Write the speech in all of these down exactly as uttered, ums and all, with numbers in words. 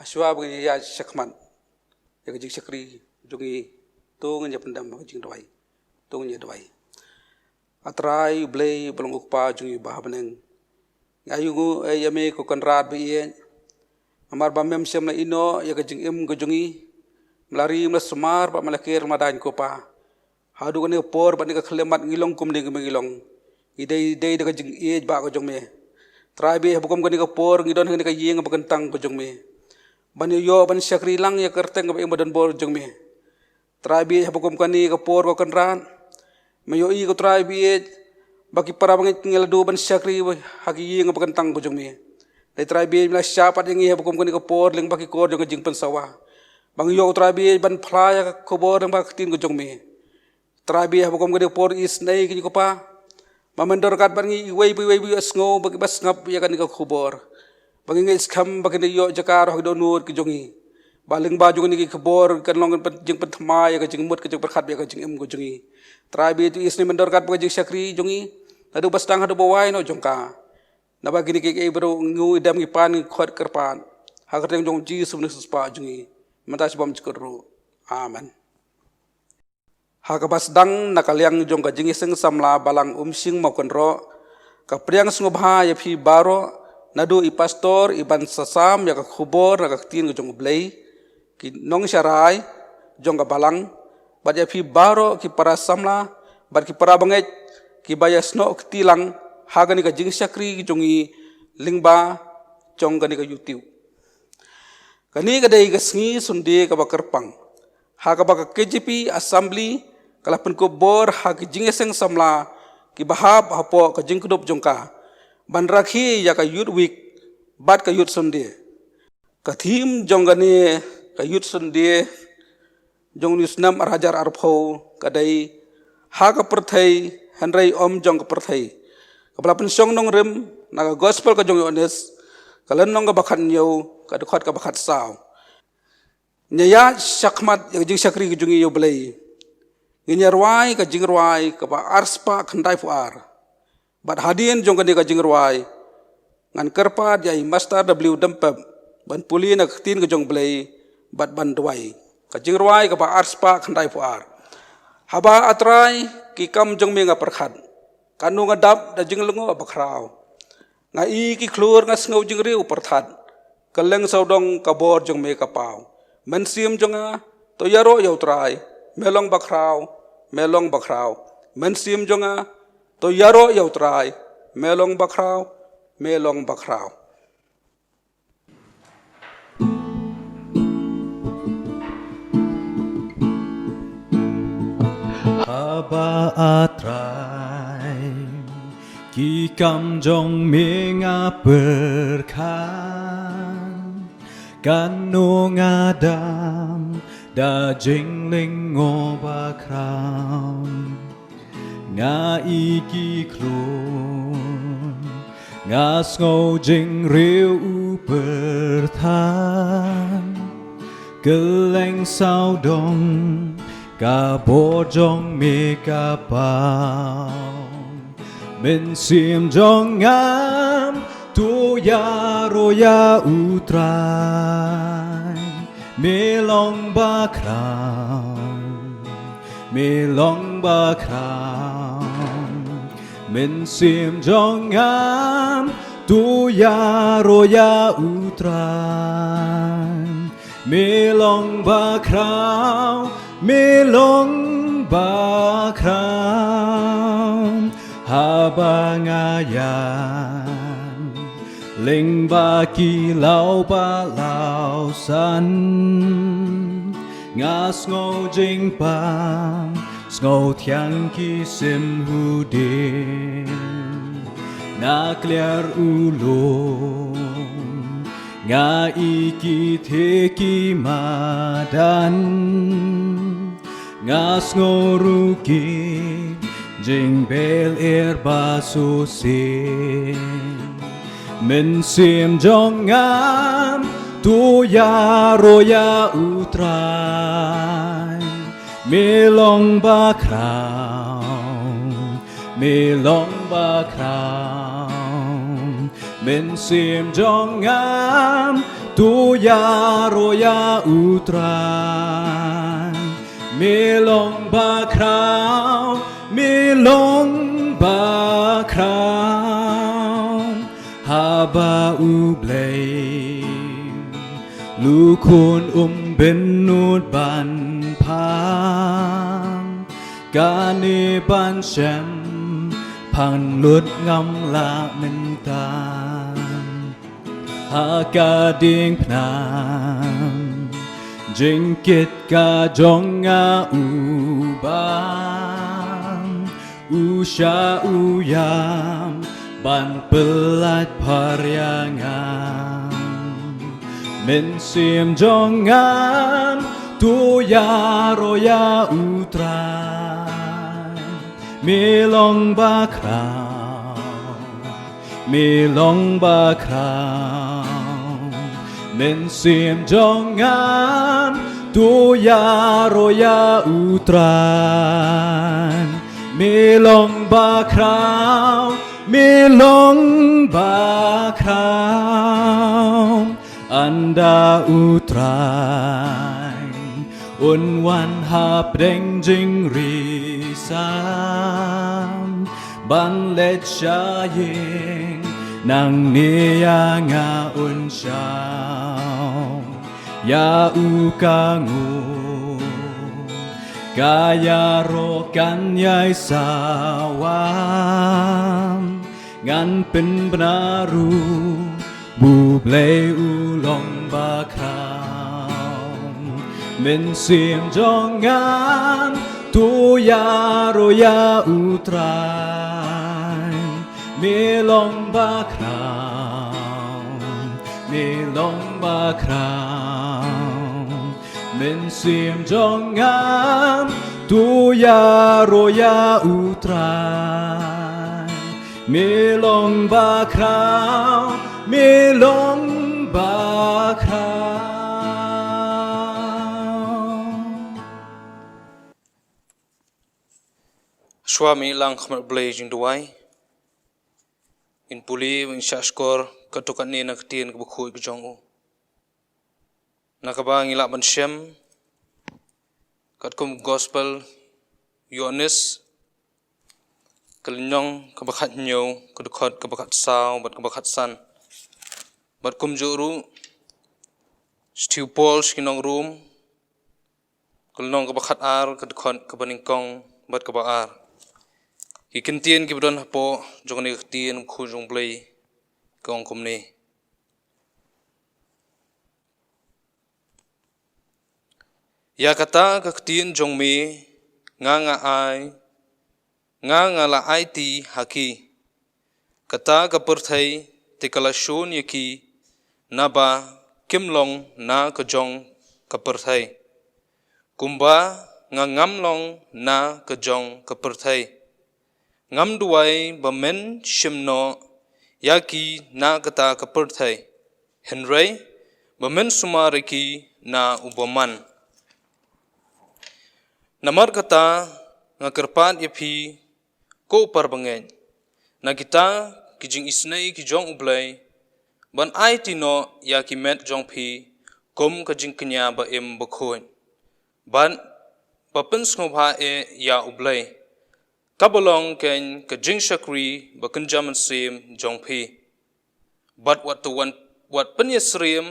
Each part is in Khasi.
Hashwa ba ngin ïa shakhmat ïa ka jingshakri jong ngi, to ngin ïa pyndem ha ka jingduwai. To ngin ïa duwai. A Trai U Blei ba long U Kpa jong ngi uba ha bneng, ngi ainguh ïa me ko Kynrad ba ïeit, namar ba mem shym la ïehnoh ïa ka jingim ka jong ngi. Me la ri, me la sumar bad me la ker, me la daiñ ko Pa. Haduh kane ka por bad kane ka khyllipmat ngi long kumne kumba ngi long, ngi dei, dei da ka jingïeit ba ka jong me. Trai baieit, haba kum kane ka por ngi don ha kane ka ïing ba kyntang ka jong me, ban ïoh ban shakri lang ïa ka kyrteng kaba im ba donbor jong me. Trai baieit, haba kum kane ka por ko Kynrad, me ïohi ko Trai baieit ba ki para bangeit ki la duh ban shakri ha ka ïing ba kyntang ka jong me. Dei Trai baieit, me la shah pat ïa ngi haba kum kane ka por lyngba ki kor jong ka jingpynsawa, ba ngi ïoh ko Trai baieit ban phla ïa ka khubor lyngba ka ktien ka jong me. Trai baieit, haba kum kane ka por isynei kine ko Pa, ba men don ryngkat bad ngi iwei pa iwei ba ïohsngew bad kiba sngap ïa kane ka khubor, ba ngin ngeit skhem ba kin ïoh jaka ha ki dohnud ki jong ngi, ba lyngba jong kane ka khubor kan long ka jingpynthymmai ïa ka jingmut ka jingpyrkhat bad ïa ka jingim ka jong ngi. Trai baieit, to isynei men don ryngkat bad ka jingshakri jong ngi, naduh ba sdang haduh ba wai noh jong ka. Naba kine kiei kiei baroh ngi ïadem, ngi pan, ngi khot kyrpad ha ka kyrteng jong U Jisu Khrist U Kpa jong ngi, mynta shibun shikatdei ruh. Amen. Ha kaba sdang na ka liang jong ka Jingïaseng Samla Balang Umshing Mawkynroh, ka pdiang sngewbha ïa phi baroh, naduh i pastor iban sa sam ïa ka khubor na ka ktien ka jong U Blei, ki nongsharai jong ka balang, bad ïa phi baroh ki para samla bad ki para bangeit kiba ïasnoh kti lang ha kane ka jingshakri jong ngi lyngba jong kane ka YouTube. Kane ka dei ka sngi Sunday kaba kyrpang, ha kaba ka K J P Assembly ka la pynkup bor ha ki jingïaseng samla kiba hap hapoh ka jingkdup jong ka, ban rakhe ïa ka Youth Week bad ka Youth Sunday. Ka theme jong kane ka Youth Sunday jong une u snem ar hajar arphew ka dei Ha ka Pyrthei Hynrei Ym Jong ka Pyrthei, kaba la pynshong nongrim na ka Gospel ka jong u Ïoannis, ka lynnong kaba khathynñiew, ka dkhot kaba khatsaw. Ngin ïa shakhmat ïa ka jingshakri ka jong ngi ïa U Blei. Ngin ïa rwai ka jingrwai kaba arspah khyndaiphew ar. Bad hadien jong kane ka jingrwai, ngan kyrpad ïa i Master W Dympep ban pule na ka ktien ka jong U Blei bad ban duwai. Ka jingrwai kaba arspah khyndaiphew ar. Haba, A Trai, ki kam jong me nga pyrkhat, katno nga dap da jinglyngngoh bakhraw. Nga i ki khlur, nga sngew jingriew pyrthat, kylleng sawdong ka bor jong me ka paw. Mynsiem jong nga, to ïaroh ïa U Trai, me long bakhraw, me long bakhraw. Mynsiem jong nga, to ïaroh ïa U Trai, me long bakhraw, me long bakhraw. Haba, A Trai, ki kam jong me nga pyrkhat, katno nga dap da jinglyngngoh bakhraw. Nga i ki khlur, nga sngew jingriew pyrthat, kylleng sawdong ka bor jong me ka paw. Mynsiem jong nga, to ïaroh ïa U Trai, me long bakhraw, me long bakhraw. Mynsiem jong nga, to ïaroh ïa U Trai, me long bakhraw, me long bakhraw. Haba nga ïaid Lyngba ki law ba law san, nga sngew jingpang, sngew thiang ki sim hudin. Na kliar u lum, nga i ki theh ki madan. Nga sngew ruh ki jingbel er ba shisien. Mynsiem jong nga, to ïaroh ïa U Trai. Me long ba khraw, me long ba khraw. Mynsiem jong nga, to ïaroh ïa U Trai. Me long ba khraw, me long ba khraw. Haba U Blei, lum khun um bynnud ban pham. Kane ban shem, pang lut ngam lah mynta. Ha ka diengphna, jingkit ka jong nga u bam. U shah u ïam, ban pyllait pher ïa nga. Mynsiem jong nga, to ïaroh ïa U Trai. Me long ba khraw, me long ba khraw. Mynsiem jong nga, to ïaroh ïa U Trai. Me long ba khraw, me long ba khraw. Ynda U Trai un wan hapdeng jingri sam, ban leit sha ïing, nangne ïa nga un shah. Ïa u ka nguh, ka ïaroh kan ïai sawa. Ngan pynbna ruh, ba U Blei u long ba khraw. Mynsiem jong nga, to ïaroh ïa U Trai. Me long ba khraw, me long ba khraw. Mynsiem jong nga, to ïaroh ïa U Trai. Me long ba khraw, me long ba khraw. Shuwa me lang khmat Blei jingduwai. Ngin pule, ngin shah shkor, katto katne na ka ktien kaba khuid ka jong u. Na kaba ngi lah ban shem, katkum Gospel Ïoannis, ka lynnong kaba khathynñiew, ka dkhot kaba khatsaw, bad kaba khatsan. Bad kumjuh ruh, shithi u Paul sha ki nong Rom, ka lynnong kaba khatar, ka dkhot kaba nyngkong, bad kaba ar. Ki kyntien kiba don hapoh, jong kane ka ktien, khuid jong Blei, ka ong kumne. Ïa kata ka ktien jong me, nga nga ai, nga nga la aiti ha ki. Kata ka pyrthei, te ka la shun ïa ki, naba kim long na ka jong ka pyrthei. Kumba nga ngam long na ka jong ka pyrthei. Ngam duwai ba men shim noh ïa ki na kata ka pyrthei. Hynrei, ba men sumar ïa ki na u bymman. Namar kata nga kyrpad ïa phi, ko u para bangeit. Na kita ki jingisynei ki jong U Blei, ban aiti noh ïa ki met jong phi, kum ka jingkñia ba im ba khuid. Bad, ba pynsngewbha eh ïa U Blei. Kaba long keiñ ka jingshakri ba kynja mynsiem jong phi. Bad wat tu wan, wat pynïasyriem,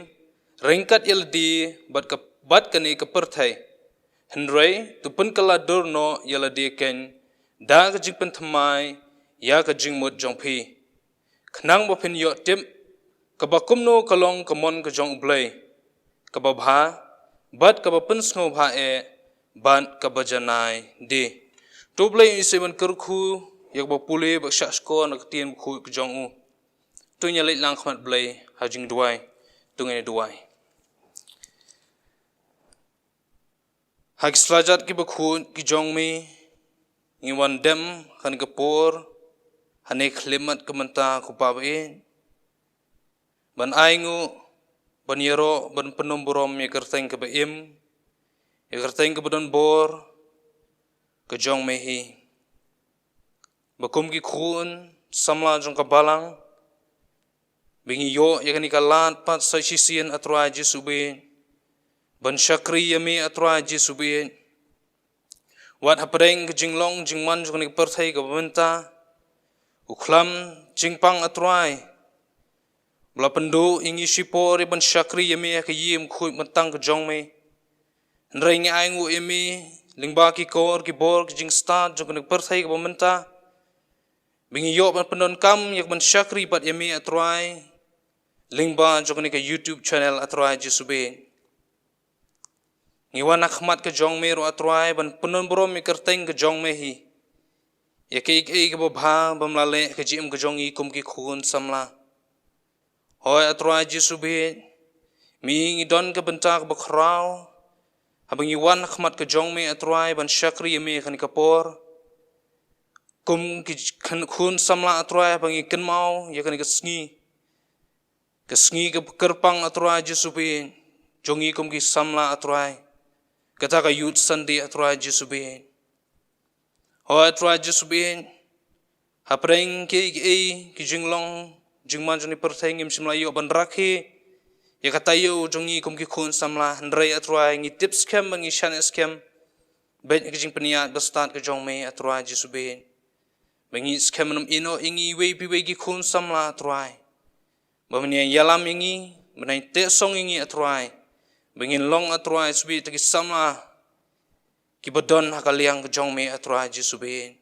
ryngkat ïa lade, bad ka, bad kane ka pyrthei. Hynrei, tu pynkylla dur noh ïa lade keiñ, da ka jingpynthymmai, ïa ka jingmut jong phi. Khnang ba phin ïoh tip, Kaba kumno ka long ka mon ka jong U Blei, kaba bha, bad kaba pynsngewbha eh, bad kaba janai de. To Blei un isih ban kyrkhu ïa kaba pule bad shahshkor na ka ktien bakhuid ka jong u. To ngin ïa leit lang khmat Blei ha jingduwai. To ngin ïa duwai. Ha ki slajat kiba khuid ki jong me, ngi wan dem ha kane ka por, ha kane ka khyllipmat ka mynta, ko Pa ba ïeit, ban ainguh, ban ïaroh, ban pynlong burom ïa ka kyrteng kaba im, ïa ka kyrteng kaba don bor ka jong me hi. Ba kum ki khun samla jong ka balang, ba ngi ïoh ïa kane ka lad pat sa shisien, A Trai Jisu baieit, ban shakri ïa me, A Trai Jisu baieit. Wat hapdeng ka jinglong jingman jong kane ka pyrthei kaba mynta, u khlam jingpang, A Trai, ba la pynduh ïa ngi shipor ïa ban shakri ïa me ha ka ïing bakhuid bantang ka jong me. Hynrei ngi ainguh ïa me lyngba ki kor ki bor ki jingstad jong kane ka pyrthei kaba mynta, ba ngi ïoh ban pyndonkam ïa ka ban shakri bad ïa me, A Trai, lyngba jong kane ka YouTube channel, A Trai Jisu baieit. Ngi wan ha khmat ka jong me ruh, A Trai, ban pynlong burom ïa ka kyrteng ka jong me hi, ïa kaei kaei kaba bha bym la leh ha ka jingim ka jong ngi kum ki khun samla. Hooid, A Trai Jisu baieit, me ngi don ka bynta kaba khraw haba ngi wan ha khmat ka jong me, A Trai, ban shakri ïa me ha kane ka por kum ki khun samla, A Trai, haba ngi kynmaw ïa kane ka sngi, ka sngi kaba kyrpang, A Trai Jisu baieit, jong ngi kum ki samla, A Trai, kata ka Youth Sunday, A Trai Jisu baieit. Hooid, A Trai Jisu baieit, hapdeng kiei kiei ki jinglong jingman jong kane ka pyrthei ngim shym la ïoh ban rakhe ïa ka taïew jong ngi kum ki khun samla, hynrei, A Trai, ngi tip skhem bad ngi shaniah skhem bad ka jingpynïaid bastad ka jong me, A Trai Jisu baieit, ba ngi skhem ban ym ïehnoh ïa ngi iwei pa iwei ki khun samla, A Trai, ba men ïalam ïa ngi, men ïateh song ïa ngi, A Trai, ba ngin long, A Trai Jisu baieit, kita ki samla kiba don ha ka liang ka jong me, A Trai Jisu baieit,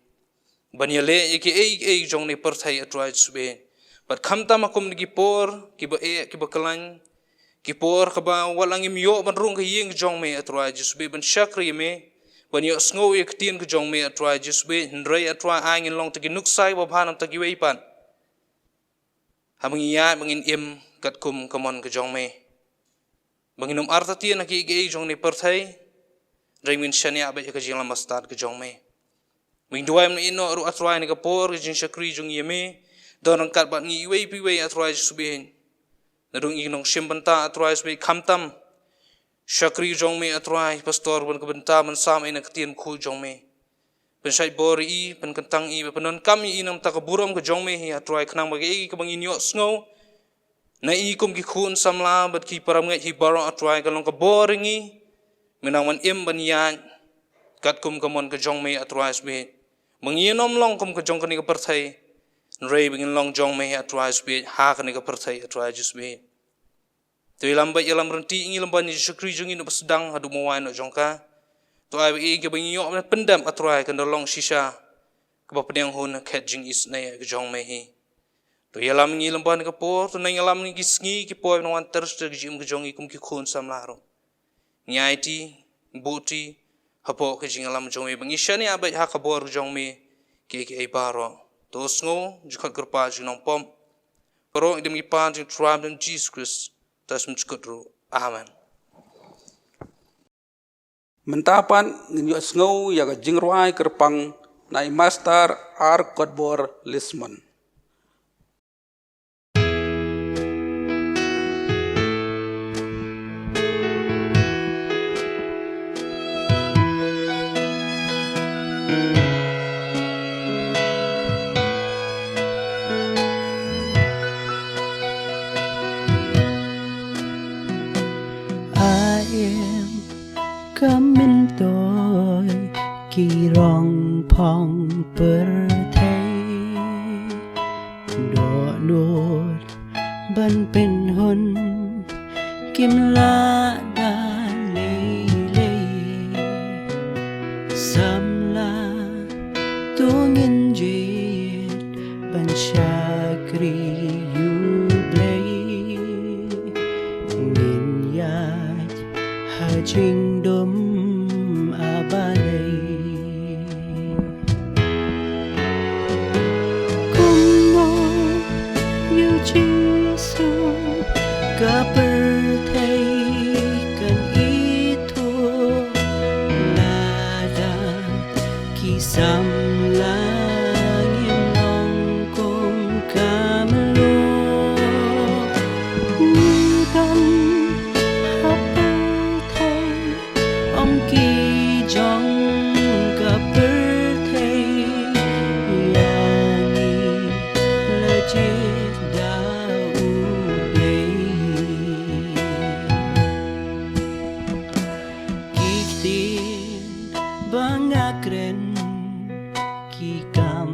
ban ïaleh ïa kiei kiei jong kane ka pyrthei, A Trai Jisu baieit. Bad khamtam ha kum kine ki por kiba eh kiba khlaiñ, ki por kaba wat la ngim ïoh ban rung ha ka ïing ka jong me, A Trai Jisu baieit, ban shakri ïa me, ban ïohsngew ïa ka ktien ka jong me, A Trai Jisu baieit, hynrei, A Trai, ai ngin long kita ki nuksa kiba bha na bynta kiwei pat, haba ngi ïaid, ba ngin im katkum ka mon ka jong me, ba ngin ym artatien ha kiei kiei jong kane ka pyrthei, hynrei ba ngin shaniah bad ïa ka jingïalam bastad ka jong me. Ba ngi duwai, men ïehnoh ruh, A Trai, ha kane ka por ka jingshakri jong ngi ïa me, don ryngkat bad ngi iwei pa iwei, A Trai Jisu baieit. Naduh ngi nongshim bynta, A Trai Jisu baieit, khamtam shakri jong me, A Trai, pastor, ban ka bynta ban sam ïa ka ktien bakhuid jong me. Pynshait bor ïa i, pynkyntang ïa i, bad pyndonkam ïa i na bynta ka burom ka jong me hi, A Trai, khnang ba kaei kaba ngin ïohsngew na i kum ki khun samla bad ki para bangeit hi baroh, A Trai, kan long ka bor ïa ngi, ngin nang ban im ban ïaid katkum ka mon ka jong me, A Trai Jisu baieit. Ba ngin ym long kum ka jong kane ka pyrthei, hynrei ba ngin long jong me, A Trai Jisu baieit, ha kane ka pyrthei, A Trai Jisu baieit. To ïalam bad ïalam ryntih ïa ngi lem bad ïa ka jingshakri jong ngi naduh ba sdang haduh ba wan noh jong ka. To ai ba ïa kaba ngi ïoh ban pyndep, A Trai, kan da long shisha kaba pdiang hun ha ka khet jingisynei ka jong me hi. To ïalam ïa ngi lem bad ha kane ka por, to nang ïalam ïa ngi ki sngi ki por ba nang wan ter sha ka jingim ka jong ngi kum ki khun samla ruh. Ngi aiti, ngi buhti hapoh ka jingïalam jong me, ba ngi shaniah bad ha ka bor jong me kiei kiei baroh. To sngew jingkhot kyrpad jong ngi nongpop baroh, ngi dem ngi pan jong U Trai bad U Jisu Khrist, ta sum jukut ruh. Amen. Mynta pat ngin ïohsngew ïa ka jingrwai kyrpang na i Master R Kotbor Lismon. A im ka myntoi ki rong phong pyrthei, dohnud ban pynhun kim lah da lei lei. Samla to ngin jied ban shakri ïa U Blei. Jingdum a balei. Kumno ïoh Jisu ka pyrthei kan ithuh lada ki samla ngim long kum ka mluh. Ngi don ha pyrthei, ong ki jong ka pyrthei, ïa ngi la jied da U Blei. Ki ktien ba nga kren, ki kam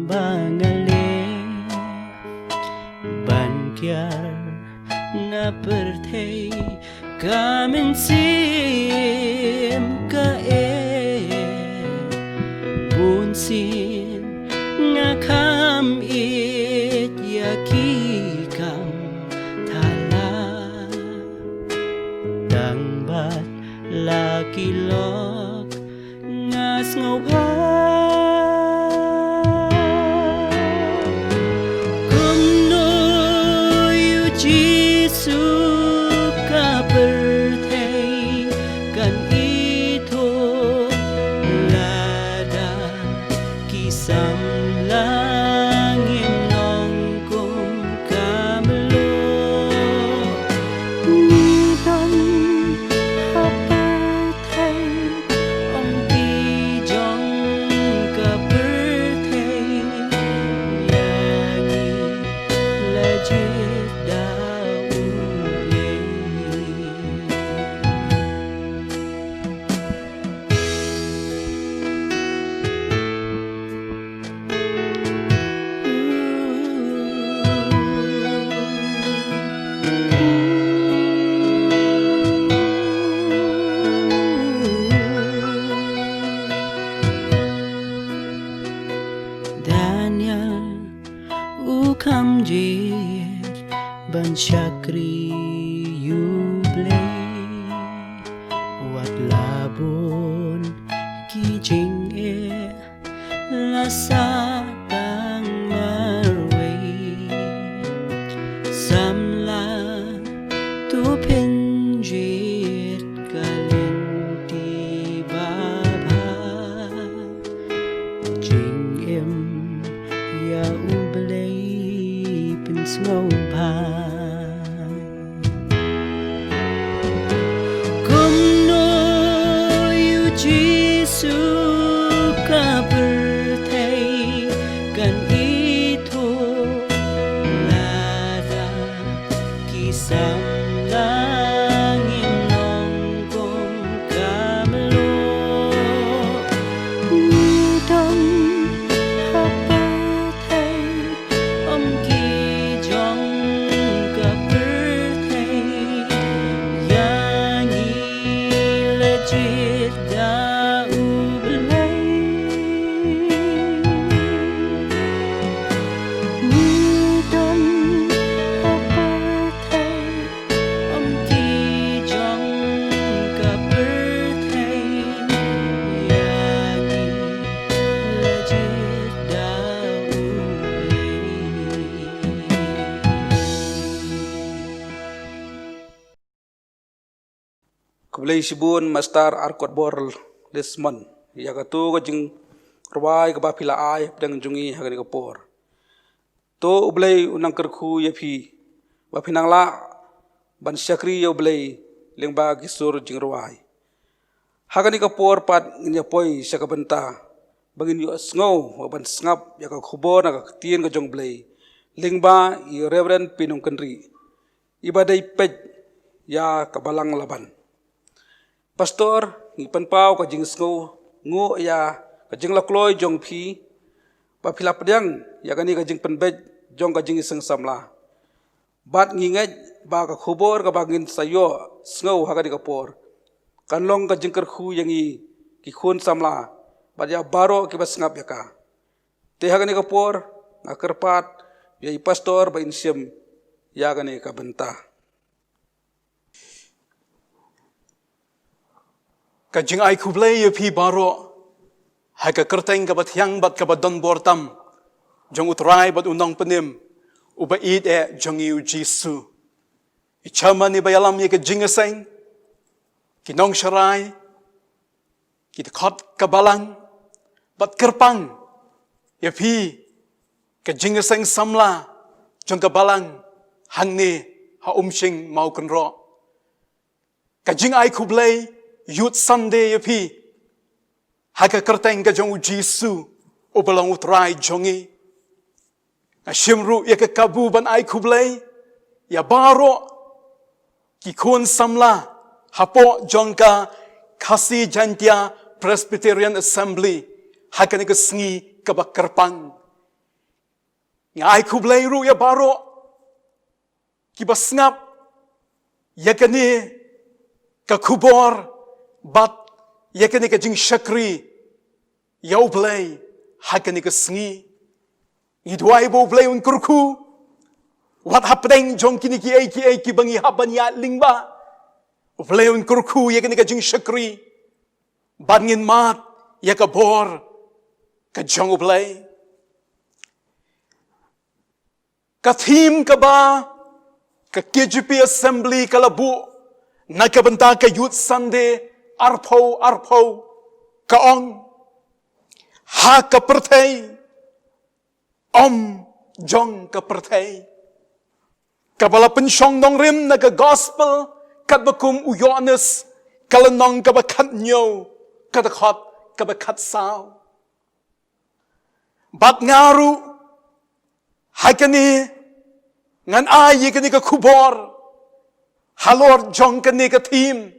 ba nga leh, ban kiar na pyrthei ka mynsiem ka eh. Bun sien nga kham ïeit ïa ki kam thala, tang bad la ki lok nga sngewbha. Kumno ïoh Jisu ka pyrthei kan ithuh lada ki samla ngim long kum ka mluh. Ngi don ha pyrthei, ong ki jong ka pyrthei, ïa ngi la jied da U Blei. Daniel u kham jied ban shakri ïa U Blei. Wat la bun ki jingeh la sah tang marwei, samla to pynjied ka lynti babha. Jingim ïa U Blei pynsngewbha. Kumno ïoh Jisu ka pyrthei kan ithuh lada ki samla ngim long kum ka mluh. Ngi don ha pyrthei, ong ki jong ka pyrthei, ïa ngi la jied da U Blei. Ngi don ha pyrthei, ong ki jong ka pyrthei, ïa ngi la jied da U Blei. Khublei shibun Master Arkot Bor Lismon ïa kato ka jingrwai kaba phi la ai hapdeng jong ngi ha kane ka por. To U Blei un nang kyrkhu ïa phi ba phi nang lah ban shakri ïa U Blei lyngba ki sur jingrwai. Ha kane ka por pat ngin ïa poi sha ka bynta ba ngin ïohsngew bad ban sngap ïa ka khubor na ka ktien ka jong U Blei lyngba i Reverend Pinung Kynrih, iba dei peit ïa ka Balang Laban. Pastor, ngi pynpaw ka jingsngewnguh ïa ka jinglakloi jong phi ba phi la pdiang ïa kane ka jingpynbeit jong ka Jingïaseng Samla. Bad ngi ngeit ba ka khubor kaba ngin sa ïohsngew ha kane ka por kan long ka jingkyrkhu ïa ngi ki khun samla bad ïa baroh kiba sngap ïa ka. Te ha kane ka por nga kyrpad ïa i Pastor ba in shim ïa kane ka bynta. Ka jingai khublei ïa phi baroh ha ka kyrteng kaba thiang bad kaba donbor tam jong U Trai bad U Nongpynim uba ïeit eh jong ngi U Jisu. I chairman iba ïalam ïa ka jingïaseng, ki nongsharai, ki dkhot ka balang, bad kyrpang ïa phi ka jingïaseng samla jong ka balang hangne ha Umshing Mawkynroh. Ka jingai khublei Youth Sunday ïa phi ha ka kyrteng ka jong U Jisu uba long U Trai jong ngi. Nga shim ruh ïa ka kabu ban ai khublei ïa baroh ki khun samla hapoh jong ka Khasi Jaintia Presbyterian Assembly ha kane ka sngi kaba kyrpang. Nga ai khublei ruh ïa baroh kiba sngap ïa kane ka khubor bad ïa kane ka jingshakri ïa U Blei ha kane ka sngi. Ngi duwai ba U Blei un kyrkhu wat hapdeng jong kine kiei kiei kiba ngi hap ban ïaid lyngba. U Blei un kyrkhu ïa kane ka jingshakri bad ngin mad ïa ka bor ka jong U Blei. Ka theme kaba ka K J P Assembly ka la buh na ka bynta ka Youth Sunday arphew arphew ka ong, ha ka pyrthei, ym jong ka pyrthei. Kaba la pynshong nongrim na ka Gospel katba kum u Ïoannis, ka lynnong kaba khathynñiew, ka dkhot kaba khatsaw. Bad nga ruh ha kane ngan ai ïa kane ka khubor halor jong kane ka theme.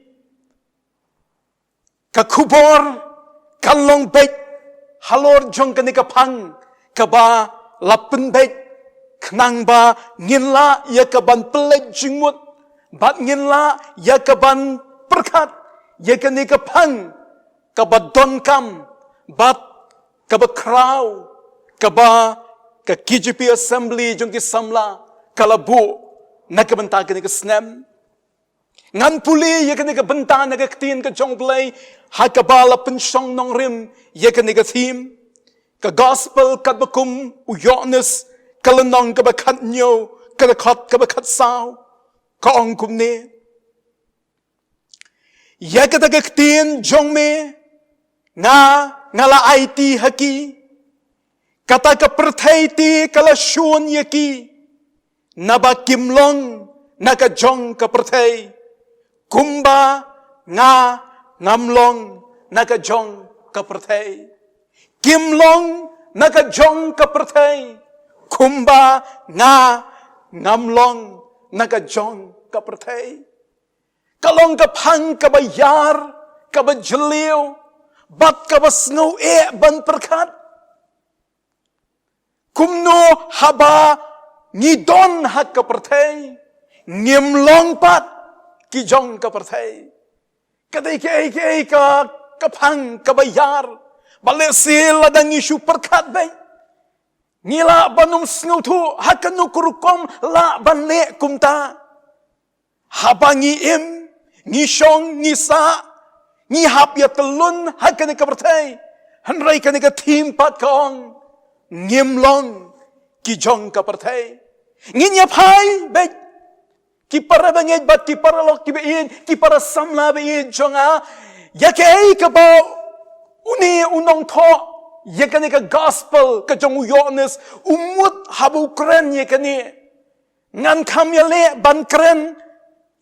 Ka khubor kan long beit halor jong kane ka phang kaba la pynbeit, khnang ba ngin lah ïa ka ban pynleit jingmut bad ngin lah ïa ka ban pyrkhat ïa kane ka phang kaba donkam bad kaba khraw, kaba ka K J P Assembly jong ki samla ka la buh na ka bynta kane ka snem. Ngan pule ïa kane ka bynta na ka ktien ka jong U Blei ha kaba la pynshong nongrim ïa kane ka theme. Ka Gospel katba kum u Ïoannis, ka lynnong kaba khathynñiew, ka dkhot kaba khatsaw, ka ong kumne: Ïa kata ka ktien jong me nga, nga la aiti ha ki, kata ka pyrthei te ka la shun ïa ki, naba kim long na ka jong ka pyrthei, kumba nga ngam long na ka jong ka pyrthei. Kim long na ka jong ka pyrthei, kumba nga ngam long na ka jong ka pyrthei. Ka long ka phang kaba ïar, kaba jylliew, bad kaba sngew eh ban pyrkhat. Kumno haba ngi don ha ka pyrthei, ngim long pat ki jong ka pyrthei. Ka dei kaei kaei ka, ka phang kaba ïar, ba lehse lada ngi shu pyrkhat beit, ngi lah ban ym sngewthuh ha kano ka rukom lah ban leh kumta. Haba ngi im, ngi shong, ngi sah, ngi hap ïa tylun ha kane ka pyrthei. Hynrei kane ka theme pat ka ong, ngim long ki jong ka pyrthei. Ngin ïa phai beit, ki para bangeit bad ki paralok kiba ïeit, ki para samla ba ïeit jong nga, ïa kaei kaba une u nongthoh ïa kane ka Gospel ka jong u Ïoannis u mut haba u kren ïa kane. Ngan kham ïaleh ban kren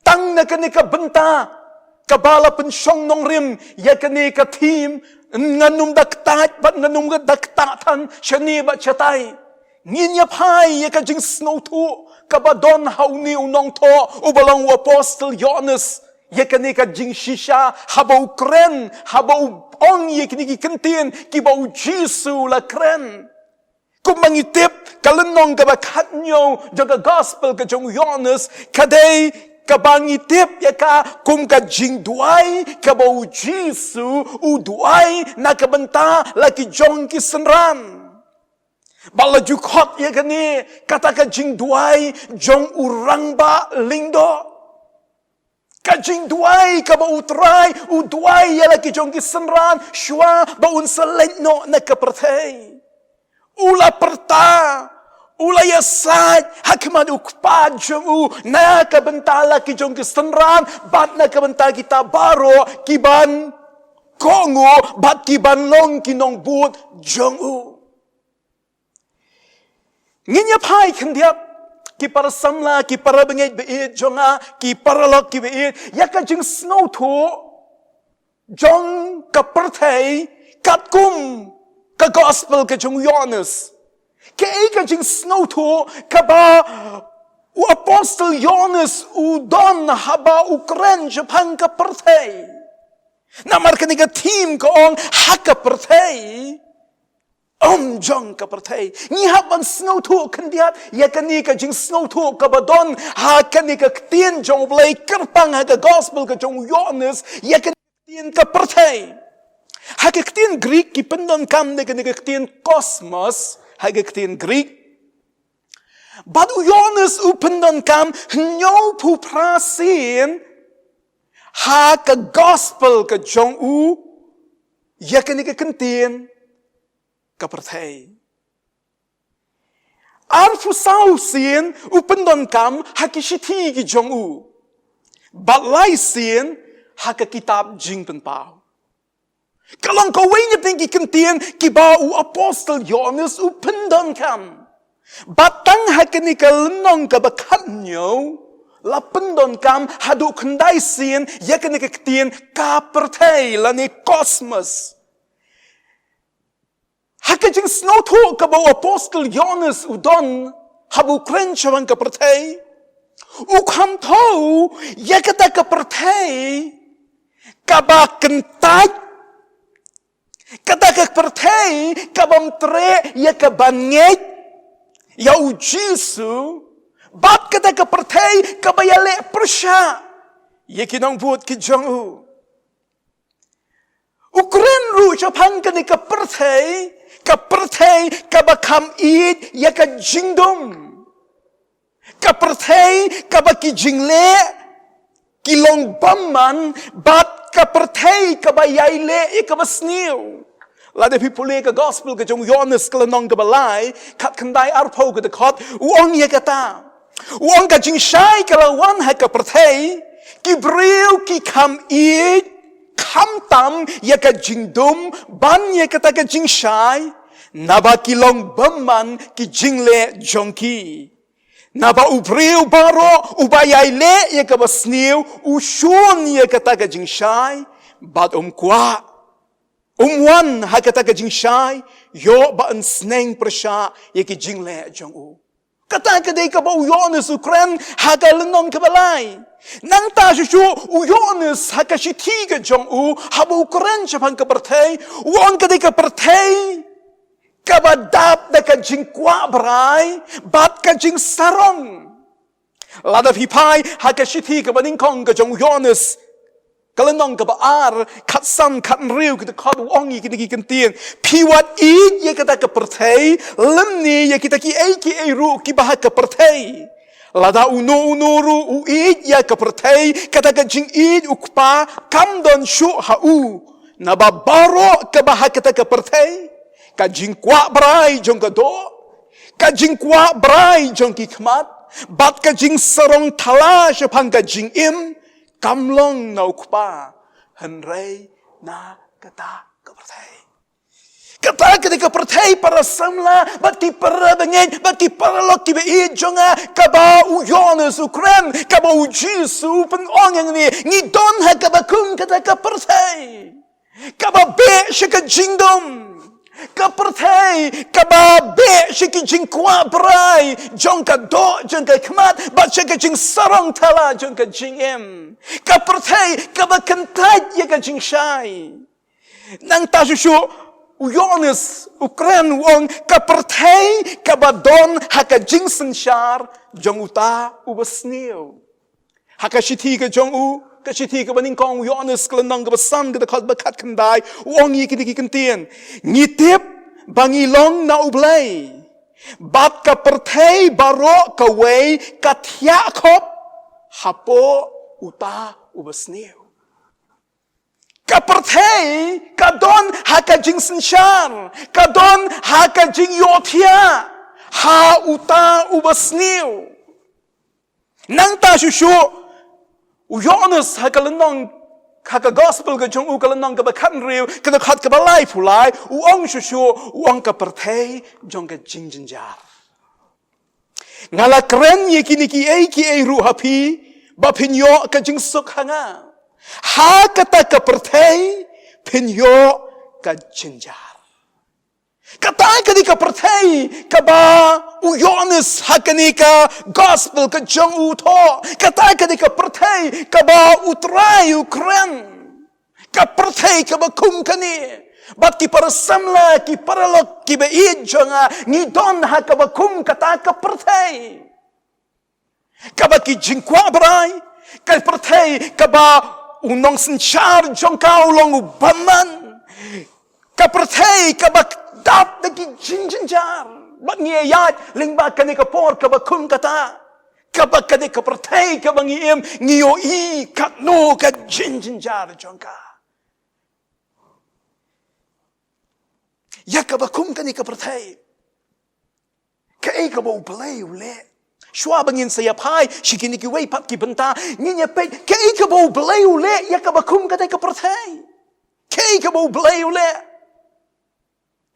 tang na kane ka bynta kaba la pynshong nongrim ïa kane ka theme, ngan ym da ktait bad ngan ym da ktah than shane bad shatai. Ngin ïa phai ïa ka jingsngewthuh kaba don ha une u nongthoh uba long u Apostle Ïoannis ïa kane ka jingshisha haba u kren, haba u ong ïa kine ki kyntien kiba u Jisu u la kren. Kumba ngi tip, ka lynnong kaba khathynñiew jong ka Gospel ka jong u Ïoannis, ka dei kaba ngi tip ïa ka kum ka jingduwai kaba u Jisu u duwai na ka bynta la ki jong ki synran. Bad la ju khot ïa kane kata ka jingduwai jong u rangbah lyngdoh. Ka jingduwai kaba U Trai u duwai ïa la ki jong ki synran shuwa ba un sa leit noh na ka pyrthei. U la pyrta, u la ïasaid ha khmat U Kpa jong u na ka bynta la ki jong ki synran bad na ka bynta kita baroh ki ban kohnguh bad ki ban long ki nongbud jong u. Ngin ïa phai khyndiat, ki para samla, ki para bangeit ba ïeit jong nga, ki paralok ki ba ïeit, ïa ka jingsngewthuh jong ka pyrthei katkum ka gospel ka jong u Ïoannis. Kaei ka jingsngewthuh kaba u apostol Ïoannis u don haba u kren shaphang ka pyrthei? Namar kane ka theme ka ong ha ka pyrthei. Ym jong ka pyrthei. Ngi hap ban sngewthuh khyndiat ïa kane ka jingsngewthuh kaba don ha kane ka ktien jong U Blei kyrpang ha ka gospel ka jong u Ïoannis, ïa kane ka ktien ka pyrthei. Ha ka ktien Greek ki pyndonkam da kane ka ktien cosmos ha ka ktien Greek. Bad u Ïoannis u pyndonkam hynñiewphew phra sien ha ka gospel ka jong u ïa kane ka ktien ka pyrthei. Arphew saw sien u pyndonkam ha ki shithi ki jong u. Bad lai sien ha ka kitab Jingpynpaw. Ka long kawei na ki ktien kiba u apostol Ïoannis u pyndonkam. Bad tang ha kane ka lynnong kaba khathynñiew la pyndonkam haduh khyndai sien ïa kane ka ktien ka pyrthei lane cosmos. Ha ka jingsngewthuh kaba u apostol Ïoannis u don haba u kren shaphang ka pyrthei, u kham thew ïa kata ka pyrthei kaba kyntait, kata ka pyrthei kaba ym treh ïa ka ban ngeit ïa u Jisu, bad kata ka pyrthei kaba ïaleh pyrshah ïa ki nongbud ki jong u. U kren ruh shaphang kane ka pyrthei, ka pyrthei kaba kham ïeit ïa ka jingdum. Ka pyrthei kaba ki jingleh ki long bymman, bad ka pyrthei kaba ïai leh ïa kaba sniew. Lada phi pule ka gospel ka jong u Ïoannis ka lynnong kaba lai, khatkhyndai arphew ka dkhot, u ong ïa kata. U ong ka jingshai ka la wan ha ka pyrthei, ki briew ki kham ïeit, khamtam ïa ka jingdum ban ïa kata ka jingshai, naba ki long bymman ki jingleh jong ki. Naba u briew baroh uba ïai leh ïa kaba sniew, u shun ïa kata ka jingshai, bad um kwah, um wan ha kata ka jingshai, ïoh ba yn sneng pyrshah ïa ki jingleh jong u. Kata ka dei kaba u Ïoannis u kren ha ka lynnong kaba lai. Nangta shuh shuh u Ïoannis ha ka shithi ka jong u haba u kren shaphang ka pyrthei, u ong ka dei ka pyrthei kaba dap da ka jingkwah brai bad ka jingsarong. Lada phi phai ha ka shithi kaba nyngkong ka jong u Ïoannis, ka lynnong kaba ar, khatsan khathynriew ki dkhot, u ong ïa kine ki ktien. Phi wat ïeit ïa kata ka pyrthei lymne ïa kita kiei kiei ruh kiba ha ka pyrthei. Lada uno uno ruh u ïeit ïa ka pyrthei, kata ka jingïeit u Kpa kam don shuh ha u. Naba baroh kaba ha kata ka pyrthei, ka jingkwah brai jong ka doh, ka jingkwah brai jong ki khmat, bad ka jingsarong thala shaphang ka jingim, kam long na u Kpa, hynrei na kata ka pyrthei. Kata ka dei ka pyrthei, para samla bad ki para bangeit bad ki paralok kiba ïeit jong nga, kaba u Ïoannis u kren, kaba u Jisu u pynong hangne. Ngi don ha kaba kum kata ka pyrthei kaba beh sha ka jingdum, ka pyrthei kaba beh sha ki jingkwah brai jong ka doh jong ka khmat bad sha ka jingsarong thala jong ka jingim, ka pyrthei kaba kyntait ïa ka jingshai. Nangta shuh shuh u Ïoannis u kren, u ong ka pyrthei kaba don ha ka jingsynshar jong uta uba sniew. Ha ka shithi ka jong u, ka shithi kaba nyngkong u Ïoannis ka lynnong kaba san ka dkhot ba khatkhyndai, u ong ïa kine ki ktien. Ngi tip ba ngi long na u Blei, bad ka pyrthei baroh kawei ka thiah khop hapoh uta uba sniew. Ka pyrthei ka don ha ka jingsynshar, ka don ha ka jingïohthiah ha uta uba sniew. Nangta shuh shuh, u Ïoannis ha ka lynnong, ha ka gospel ka jong u, ka lynnong kaba khathynriew, ka dkhot kaba laiphew lai, u ong shuh shuh, u ong ka pyrthei jong ka jingjynjar. Nga la kren ïa kine kiei kiei ruh ha phi, ba phin ïoh ka jingsuk ha nga. Ha kata ka pyrthei, phin ïoh ka jynjar. Kata ka dei ka pyrthei kaba u Ïoannis ha kane ka gospel ka jong u u thoh. Kata ka dei ka pyrthei kaba u Trai u kren. Ka pyrthei kaba kum kane. Bad ki para samla, ki paralok kiba ïeit jong nga, ngi don ha kaba kum kata ka pyrthei. Kaba ki jingkwah brai, ka pyrthei kaba u nongsynshar jong ka u long u bymman. Ka pyrthei kaba dap da ki jingjynjar. Bad ngi ïaid lyngba kane ka por kaba kum kata. Kaba kane ka pyrthei kaba ngi im, ngi ïohi katno ka jingjynjar jong ka. Ïa kaba kum kane ka pyrthei. Kaei kaba U Blei u leh. Shuwa ba ngin sa ïa phai sha kine kiwei pat ki bynta, ngin ïa peit kaei kaba U Blei u leh ïa kaba kum kane ka pyrthei. Kaei kaba U Blei u leh.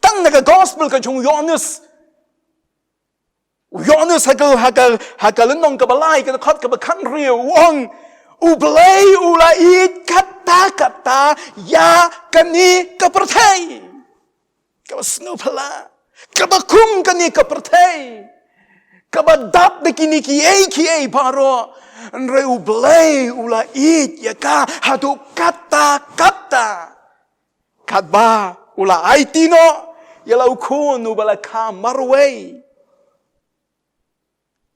Tang na ka gospel ka jong u Ïoannis. U Ïoannis ha ka, ha ka, ha ka lynnong kaba lai, ka dkhot kaba khathynriew, u ong, U Blei u la ïeit katta katta ïa kane ka pyrthei. Kaba sngewphylla. Kaba kum kane ka pyrthei. Kaba dap da kine kiei kiei baroh. Hynrei U Blei u la ïeit ïa ka haduh katta katta. Katba u la aiti noh ïa la u khun uba la kha marwei.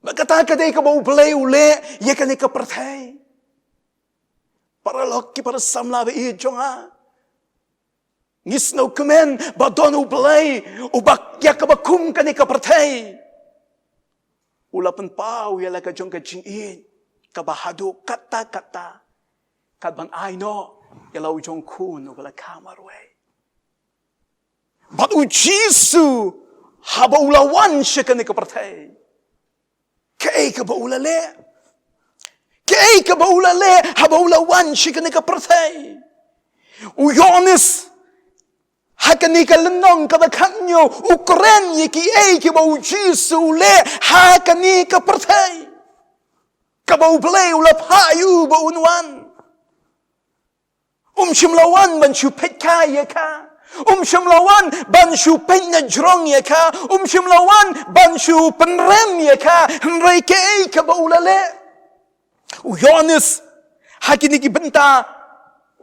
Ba kata ka dei kaba U Blei u leh ïa kane ka pyrthei. Paralok ki para samla ba ïeit jong nga. Ngi sngewkmen ba don U Blei uba ïa kaba kum kane ka pyrthei. U la pynpaw ïa la ka jong ka jingïeit kaba haduh katta katta. Katban ai noh ïa la u jong khun uba la kha marwei. Bad U Jisu haba u la wan sha kane ka pyrthei. Kaei kaba u la leh. Kaei kaba u la leh haba u la wan sha kane ka pyrthei. U Ïoannis ha kane ka lynnong kaba khathynñiew u kren ïa kiei kiba U Jisu u leh ha kane ka pyrthei. Kaba U Blei u la phah ïa u ba un wan. Um shym la wan ban shu peit kai ïa ka. Um shym la wan ban shu peit na jrong ïa ka. Um shym la wan ban shu pynrem ïa ka. Hynrei kaei kaba u la leh. U Ïoannis ha kine ki bynta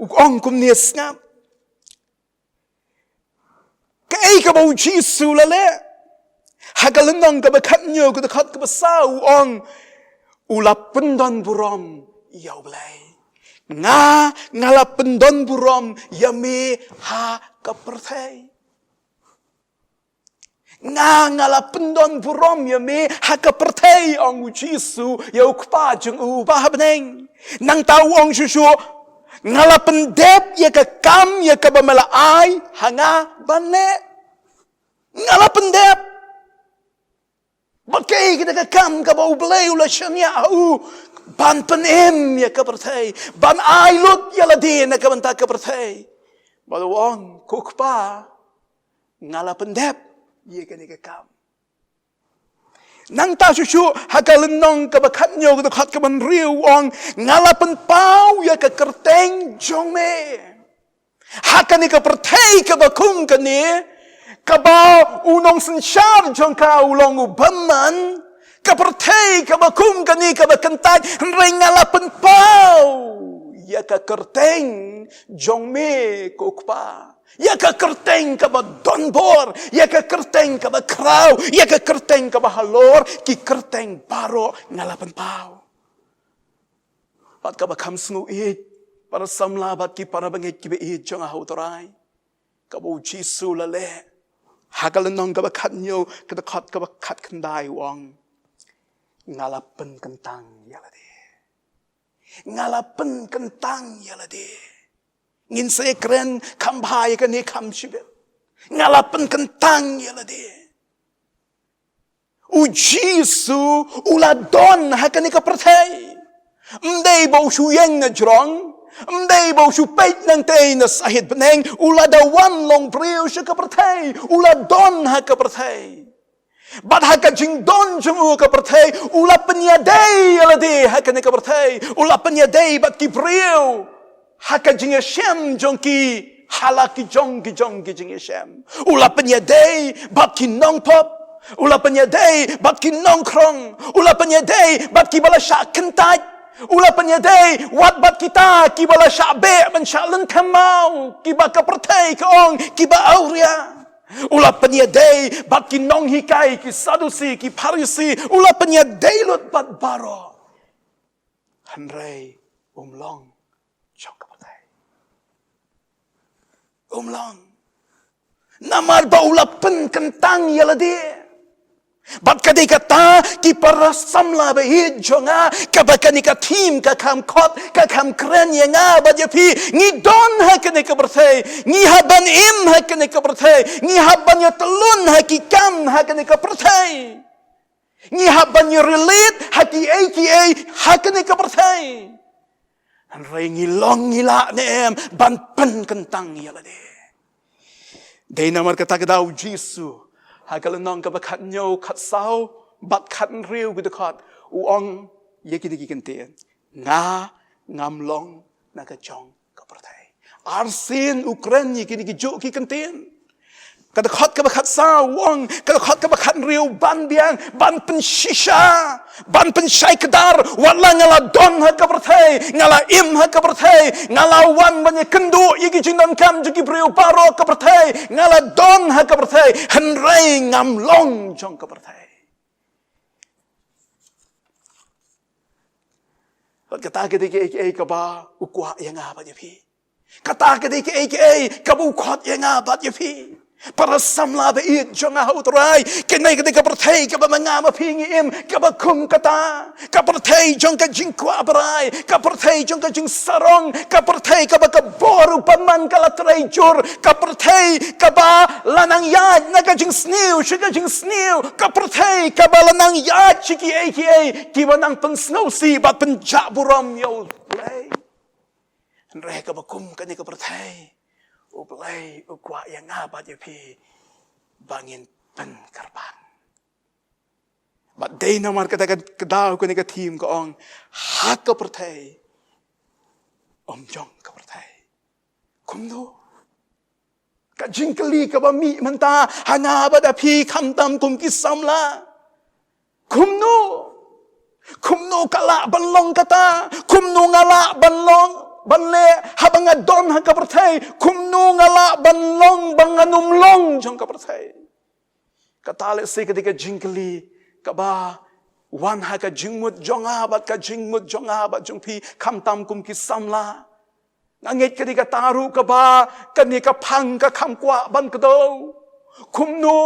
u ong kumne, sngap. Kaei kaba U Jisu u la leh. Ha ka lynnong kaba khathynñiew ka dkhot kaba saw u ong. U la pyndon burom ïa U Blei. Nga, nga la pyndon burom ïa me ha ka pyrthei. Nga, nga la pyndon burom ïa me ha ka pyrthei, ong U Jisu ïa U Kpa jong u ba ha bneng. Nangta u ong shuh shuh, nga la pyndep ïa ka kam ïa kaba me la ai ha nga ban leh. Nga la pyndep. Ba kaei kata ka kam kaba U Blei u la shaniah ha u ban pynim ïa ka pyrthei, ban ai lut ïa lade na ka bynta ka pyrthei. Bad u ong, ko Kpa, nga la pyndep ïa kane ka kam. Nangta shuh shuh ha ka lynnong kaba khathynñiew ka dkhot kaba hynriew u ong, nga la pynpaw ïa ka kyrteng jong me ha kane ka pyrthei kaba kum kane, kaba u nongsynshar jong ka u long u bymman, ka pyrthei kaba kum kane kaba kyntait, hynrei nga la pynpaw ïa ka kyrteng jong me ko Kpa. Ïa ka kyrteng kaba donbor, ïa ka kyrteng kaba khraw, ïa ka kyrteng kaba halor ki kyrteng baroh nga la pynpaw. Bad kaba kham sngewieit, para samla bad ki para bangeit kiba ïeit jong nga ha U Trai, kaba U Jisu u la leh ha ka lynnong kaba khathynñiew ka dkhot kaba khatkhyndai u ong, nga la pynkyntang ïa lade. Nga la pynkyntang ïa lade. Ngin sa kren kham bha ïa kane kham shibit. Nga la pynkyntang ïa lade. U Jisu u la don ha kane ka pyrthei. Ym dei ba u shu ïeng na jrong, ym dei ba u shu peit nangtei na sahit bneng, u la da wan long briew sha ka pyrthei, u la don ha ka pyrthei. Bad ha ka jingdon jong u ha ka pyrthei, u la pynïadei ïa lade ha kane ka pyrthei, u la pynïadei bad ki briew ha ka jingïashem jong ki, ha la ki jong ki jong ki jingïashem. U la pynïadei bad ki nongpop, u la pynïadei bad ki nongkhrong, u la pynïadei bad kiba la shah kyntait, u la pynïadei wat bad kita kiba la shah beh ban shah lynthem maw, kiba ka pyrthei ka ong kiba awria. U la pynïadei bad ki nonghikai, ki Sadusi, ki Pharisi, u la pynïadei lut bad baroh. Hynrei um long jong ka pyrthei. Um long. Namar ba u la pynkyntang ïa lade. Bad ka dei kata, ki para samla ba ïeit jong nga, kaba kane ka theme ka kham khot, ka kham kren ïa nga bad ïa phi. Ngi don ha kane ka pyrthei, ngi hap ban im ha kane ka pyrthei, ngi hap ban ïatyllun ha ki kam ha kane ka pyrthei. Ngi hap ban ïa relate ha kiei kiei ha kane ka pyrthei. Hynrei ngi long ngi lah ne em ban pynkyntang ïa lade. Dei namar kata ka daw u Jisu ha ka lynnong kaba khathynñiew, khatsaw bad khathynriew ki dkhot, u ong ïa kine ki kyntien: Nga ngam long na ka jong ka pyrthei. Arsien u kren ïa kine ki juh ki kyntien. Ka dkhot kaba khatsaw u ong, ka dkhot kaba khathynriew ban biang, ban pynshisha, ban pynshai kdar, wat la nga la don ha ka pyrthei, nga la im ha ka pyrthei, nga la wan ban ïakynduh ïa ki jingdonkam jong ki briew baroh ha ka pyrthei, nga la don ha ka pyrthei, hynrei ngam long jong ka pyrthei. Bad kata ka dei kaei kaei kaba u kwah ïa nga bad ïa phi. Kata ka dei kaei kaei kaba u khot ïa nga bad ïa phi. Para samla ba ïeit jong nga ha u Trai, kane ka dei ka pyrthei kaba ma nga ma phi ngi im, kaba kum kata. Ka pyrthei jong ka jingkwah brai, ka pyrthei jong ka jingsarong, ka pyrthei kaba ka bor u bymman ka la trei jur, ka pyrthei kaba la nang ïaid na ka jingsniew sha ka jingsniew, ka pyrthei kaba la nang ïaid sha kiei kiei kiba nang pynsngewsih bad pynjah burom ïa U Blei. Hynrei kaba kum kane ka pyrthei, U Blei u kwah ïa nga bad ïa phi ba ngin pynkyrpang. Bad dei namar kata ka, ka daw kane ka theme ka ong, ha ka pyrthei, ym jong ka pyrthei. Kumno? Ka jingkylli kaba mih mynta ha nga bad ha phi khamtam kum ki samla. Kumno? Kumno ka lah ban long kata? Kumno nga lah ban long, ban leh, haba nga don ha ka pyrthei? Kumno nga lah ban long ba ngan ym long jong ka pyrthei? Kata lehse ka dei ka jingkylli kaba wan ha ka jingmut jong nga bad ka jingmut jong nga bad jong phi khamtam kum ki samla. Nga ngeit ka dei kata ruh kaba kane ka phang ka kham kwah ban kdew. Kumno,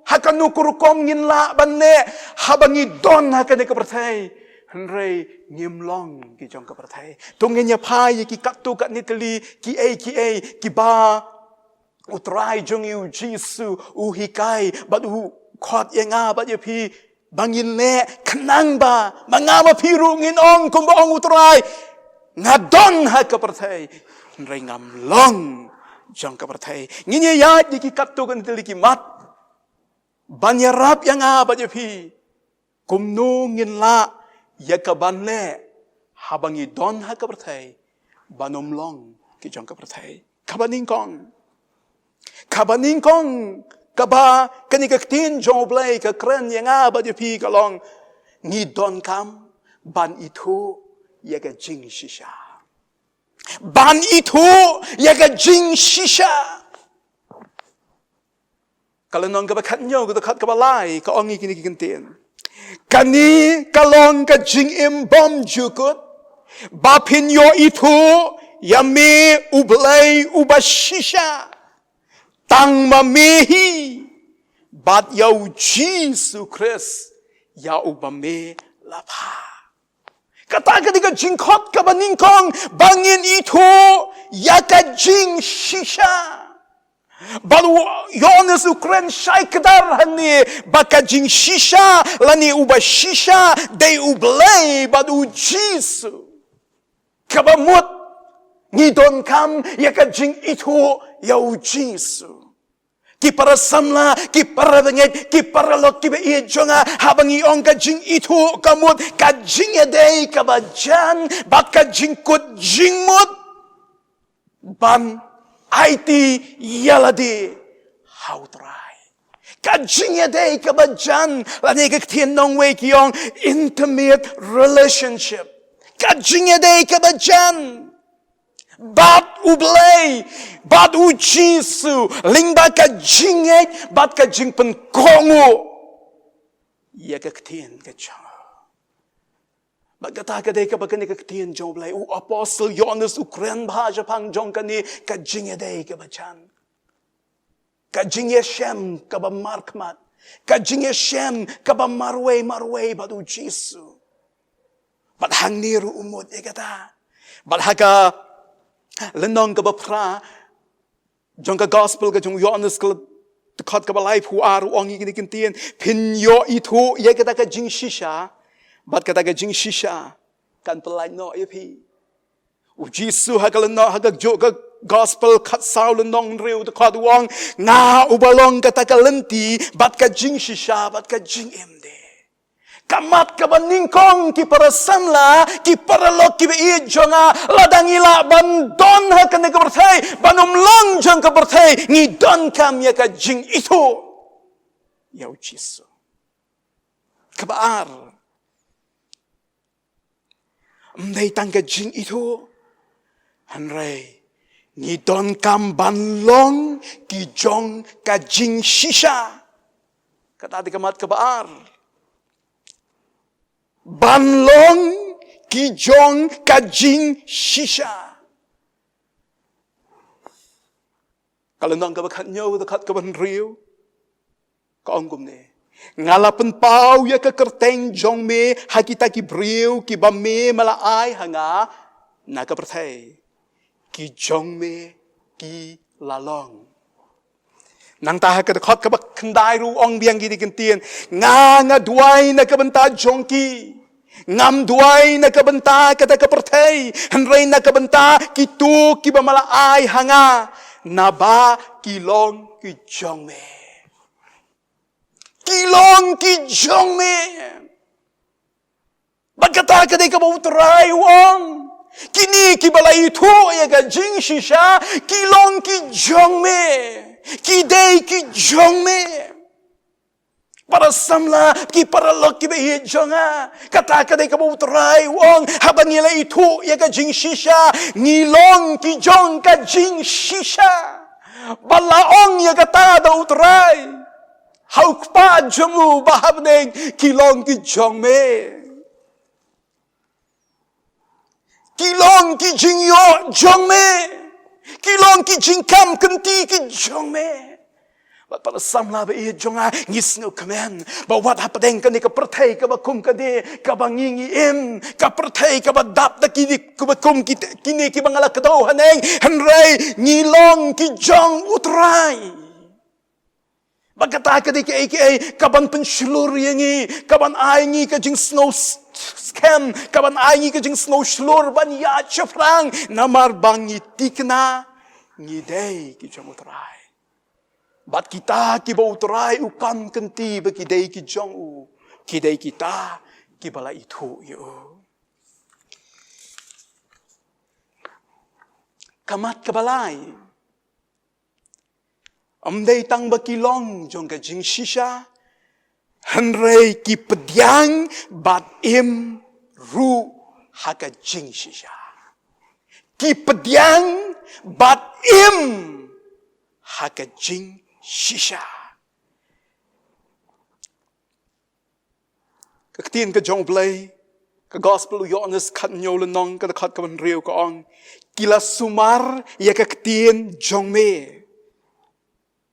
ha kano ka rukom ngin lah ban leh haba ngi don ha kane ka pyrthei, hynrei ngim long ki jong ka pyrthei? To ngin ïa phai ïa ki katto katne tylli kiei kiei kiba U Trai jong ngi U Jisu u hikai bad u khot ïa nga bad ïa phi ba ngin leh, khnang ba ma nga ma phi ruh ngin ong kumba ong U Trai: Nga don ha ka pyrthei, hynrei ngam long jong ka pyrthei. Ngin ïa ïaid ïa ki katto katne tylli ki mat ban ïarap ïa nga bad ïa phi kumno ngin lah ïa kaban leh haba ngi don ha ka pyrthei ban ym long ki jong ka pyrthei. Kaba nyngkong, kaba nyngkong kaba kane ka ktien jong U Blei ka kren ïa nga bad ïa phi ka long: Ngi donkam ban ithuh ïa ka jingshisha. Ban ithuh ïa ka jingshisha. Ka lynnong kaba khatñiew, ka dkhot kaba lai, ka ong ïa kine ki kyntien: Kane ka long ka jingim bymjukut, ba phin ïoh ithuh ïa me U Blei uba shisha, tang ma me hi, bad ïa U Jisu Khrist ïa uba me la phah. Kata ka dei ka jingkhot kaba nyngkong ba ngin ithuh ïa ka jingshisha. Bad u Ïoannis u kren shai kdar hangne ba ka jingshisha lane uba shisha dei U Blei bad U Jisu. Kaba mut ngi donkam ïa ka jingithuh ïa U Jisu. Ki para samla, ki para bangeit, ki paralok kiba ïeit jong nga, haba ngi ong ka jingithuh ka mut ka jingïadei kaba jan bad ka jingkut jingmut ban aiti ïalade ha U Trai. Ka jingïadei kaba jan, lane ka ktien nongwei ki ong intimate relationship. Ka jingïadei kaba jan bad U Blei, bad U Jisu, lyngba ka jingngeit bad ka jingpynkohnguh ïa ka ktien ka jong u. Bad kata ka dei kaba kane ka ktien jong U Blei, u apostle Ïoannis u kren bha shaphang jong kane ka jingïadei kaba jan. Ka jingïashem kaba markhmat, ka jingïashem kaba marwei marwei bad U Jisu. Bad hangne ruh u mut ïa kata. Bad ha ka lynnong kaba phra jong ka gospel ka jong u Ïoannis ka dkhot kaba laiphew ar u ong ïa kine ki ktien, phin ïoh ithuh ïa kata ka jingshisha, bad kata ka jingshisha kan pyllait noh ïa phi. U Jisu ha ka lynnong, ha kajuh ka gospel khatsaw lynnong hynriew dkhot u ong, nga uba long kata ka lynti bad ka jingshisha bad ka jingim de. Ka mat kaba nyngkong ki para samla, ki paralok kiba ïeit jong nga, lada ngi lah ban don ha kane ka pyrthei, ban ym long jong ka pyrthei, ngi donkam ïa ka jingithuh ïa U Jisu. Kaba ar, ym dei tang ka jingithuh, hynrei ngi donkam ban long ki jong ka jingshisha. Kata dei ka mat kaba ar. Ban long ki jong ka jingshisha. Ka lynnong kaba khathynñiew, dkhot kaba hynriew ka ong kumne, nga la pynpaw ïa ka kyrteng jong me ha kita ki briew kiba me ma la ai ha nga na ka pyrthei. Ki jong me ki la long. Nangta ha ka dkhot kaba khyndai ruh u ong biang kine ki ktien, nga, nga duwai na ka bynta jong ki. Ngam duwai na ka bynta kata ka pyrthei, hynrei na ka bynta kito kiba ma la ai ha nga, naba ki long ki jong me. Ki long ki jong me. Bad kata ka dei kaba U Trai u ong, kine kiba la ithuh ïa ka jingshisha ki long ki jong me. Ki dei ki jong me. Para samla, ki paralok kiba ïeit jong nga, kata ka dei kaba U Trai u ong, haba ngi la ithuh ïa ka jingshisha, ngi long ki jong ka jingshisha. Ba la ong ïa kata da U Trai ha u Kpa jong u ba ha bneng, ki long ki jong me. Ki long ki jingïoh jong me. Ki long ki jingkam kynti ki jong me. Bad para samla ba ïeit jong nga, ngi sngewkmen ba wat hapdeng kane ka pyrthei kaba kum kane kaba ngi ngi im, ka pyrthei kaba dap da kine kaba kum kit-, kine kiba nga la kdew haneng, hynrei ngi long ki jong U Trai. Ba kata ka dei kaei kaei kaban pynshlur ïa ngi, kaban ai ngi ka jingsngew s-, skhem, kaban ai ngi ka jingsngew shlur ban ïaid shaphrang, namar ba ngi thikna ngi dei ki jong U Trai. Bad kita kiba U Trai u kam kynti ba ki dei ki jong u, ki dei kita kiba la ithuh ïa u. Ka mat kaba lai. Ym dei tang ba ki long jong ka jingshisha, hynrei ki pdiang bad im ruh ha ka jingshisha. Ki pdiang bad im ha ka jingshisha. Ka ktien ka jong U Blei, ka gospel u Ïoannis khathynñiew lynnong ka dkhot kaba hynriew ka ong, ki la sumar ïa ka ktien jong me.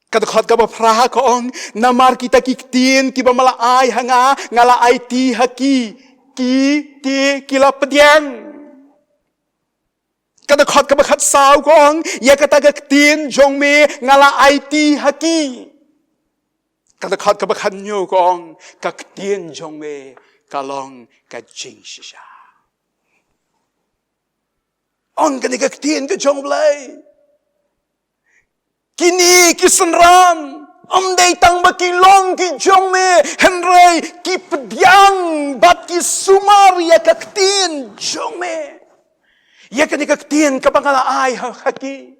Ka dkhot kaba phra ka ong, namar kita ki ktien kiba ma la ai ha nga, nga la aiti ha ki, Ki te ki la pdiang. Ka dkhot kaba khatsaw ka ong, ïa kata ka ktien jong me nga la aiti ha ki. Ka dkhot kaba khathynñiew ka ong, ka ktien jong me ka long ka jingshisha. Ong kane ka ktien ka jong U Blei. Kine ki synran, ym dei tang ba ki long ki jong me, hynrei ki pdiang bad ki sumar ïa ka ktien jong me. Ïa kane ka ktien kaba nga la ai ha, ha ki.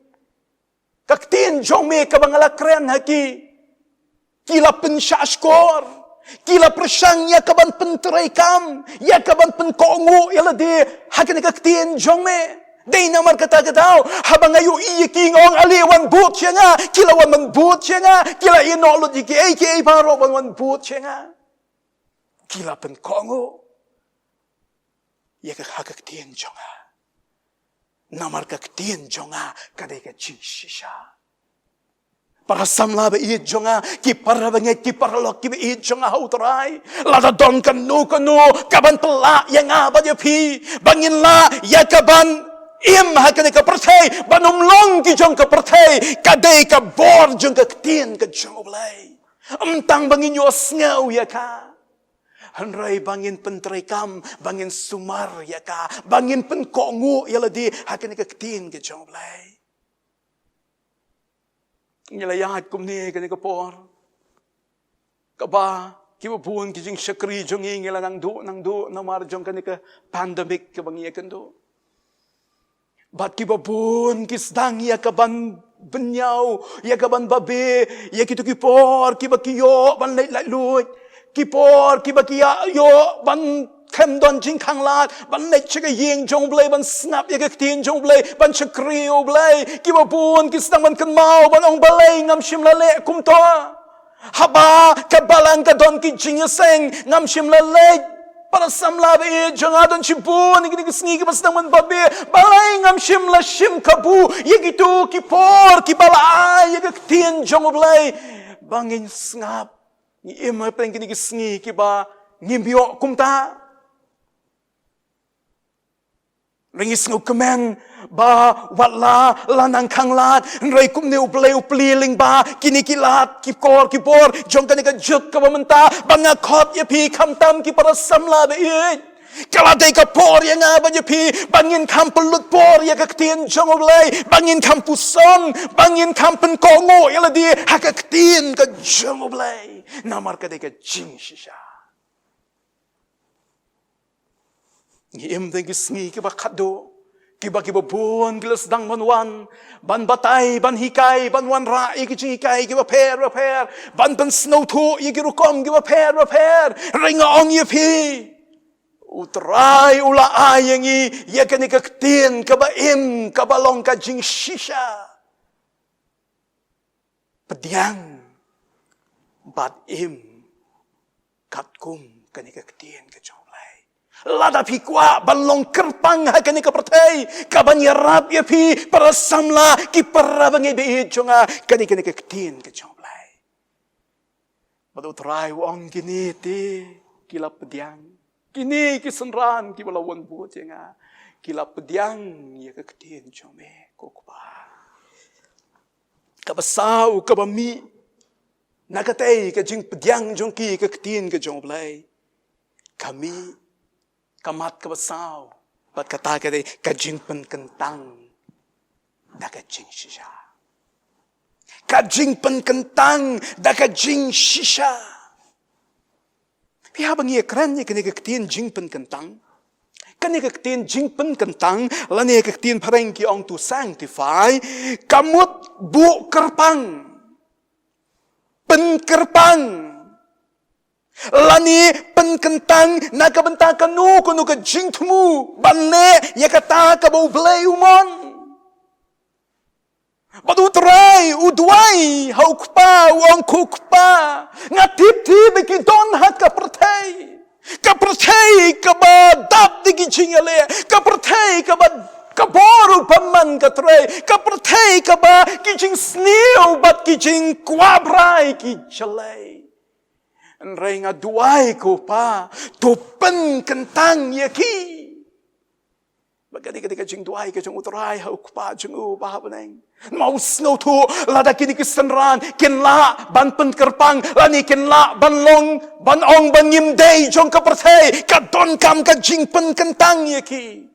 Ka ktien jong me kaba nga la kren ha ki. Ki la pynshahshkor. Ki la pyrshang ïa kaban pyntreikam, ïa kaban pynkohnguh ïa lade ha kane ka ktien jong me. Dei namar kata ka daw, haba nga ïohi ïa ki nga ong ale wan bud sha nga, ki la wan ban bud sha nga, ki la ïehnoh lut ïa kiei kiei baroh ban wan bud sha nga. Ki la pynkohnguh ïa ka ha ka ktien jong nga. Namar ka ktien jong nga ka dei ka jingshisha. Para samla ba ïeit jong nga, ki para bangeit, ki paralok kiba ïeit jong nga ha U Trai. Lada don kano kano kaban pynlah ïa nga bad ïa phi, ba ngin lah ïa kaban im ha kane ka pyrthei, ban ym long ki jong ka pyrthei, ka dei ka bor jong ka ktien ka jong U Blei. Ym tang ba ngin ïohsngew ïa ka, hynrei ba ngin pyntreikam, ba ngin sumar ïa ka, ba ngin pynkohnguh ïa lade ha kane ka ktien ka jong U Blei. Ngi la ïaid kumne kane ka por kaba kiba bun ki jingshakri jong ngi ngi la nang duh nang duh namar jong kane ka pandemic kaba ngi ïakynduh. Bad kiba bun ki sdang ïa kaban bynñiaw, ïa kaban babe ïa kito ki por kiba ki ïoh ban leit laitluid, ki por kiba ki ïa ïoh ban khlem don jingkhanglad, ban leit sha ka ïing jong U Blei, ban sngap ïa ka ktien jong U Blei, ban shakri ïa U Blei. Kiba bun ki sdang ban kynmaw, ban ong balei ngam shym la leh kumto. Haba ka balang ka don ki jingïaseng, ngam shym la leit. Para samla ba ïeit jong nga, don shibun kine ki sngi kiba sdang ban babe, balei ngam shym la shim kabu ïa kito ki por kiba la ai ïa ka ktien jong U Blei ba ngin sngap. Ngi im hapdeng kine ki sngi kiba ngim ïoh kumta. Hynrei ngi sngewkmen ba wat la la nang khanglad, hynrei kumne U Blei u plie lyngba kine ki lad, ki por, ki por jong kane ka juk kaba mynta, ba nga khot ïa phi khamtam ki para samla ba ïeit. Ka la dei ka por ïa nga bad ïa phi ba ngin kham pynlut por ïa ka ktien jong U Blei, ba ngin kham puson, ba ngin kham pynkohnguh ïa lade ha ka ktien ka jong U Blei. Namar ka dei ka jingshisha. Ngi im tang ki sngi kiba khatduh, kiba, kiba bun ki la sdang ban wan, ban batai, ban hikai, ban wanrah ïa ki jinghikai kiba pher, ba pher, ban pynsngewthuh ïa ki rukom kiba pher, ba pher. Hynrei nga ong ïa phi, U Trai u la ai ïa ngi ïa kane ka ktien kaba im, kaba long ka jingshisha. Pdiang bad im katkum kane ka ktien ka jong U Blei. Lada phi kwah ban long kyrpang ha kane ka pyrthei, kaban ïarap ïa phi, para samla, ki para bangeit ba ïeit jong nga, kane, kane ka ktien ka jong U Blei. Bad U Trai u ong kine te ki la pdiang. Kine ki synran kiba la wan bud ïa nga, ki la pdiang ïa ka ktien jong me ko Kpa. Kaba saw, kaba mih na katei ka jingpdiang jong ki ïa ka ktien ka jong U Blei, ka mih ka mat kaba saw, bad kata ka dei ka jingpynkyntang da ka jingshisha. Ka jingpynkyntang da ka jingshisha. Phi, haba ngi ïakren ïa kane ka ktien jingpynkyntang, kane ka ktien jingpynkyntang, lane ka ktien phareng ki ong to sanctify, ka mut buh kyrpang, pynkyrpang, lane pynkyntang na ka bynta kano kano ka jingthmu ban leh ïa kata kaba U Blei u mon. Bad U Trai u duwai ha U Kpa, u ong, ko Kpa, nga tip te ba ki don ha ka pyrthei, ka pyrthei kaba dap da ki jingïaleh, ka pyrthei kaba, ka bor u bymman ka trei, ka pyrthei kaba ki jingsniew bad ki jingkwah brai ki jlei. Hynrei nga duwai ko Pa, to pynkyntang ïa ki. Ba kane ka dei ka jingduwai ka jong u Trai ha u Kpa jong u ba ha bneng. Namar u sngewthuh lada kine ki synran kin lah ban pynkyrpang, lane kin lah ban long, ban ong ba ngim dei jong ka pyrthei, ka donkam ka jingpynkyntang ïa ki.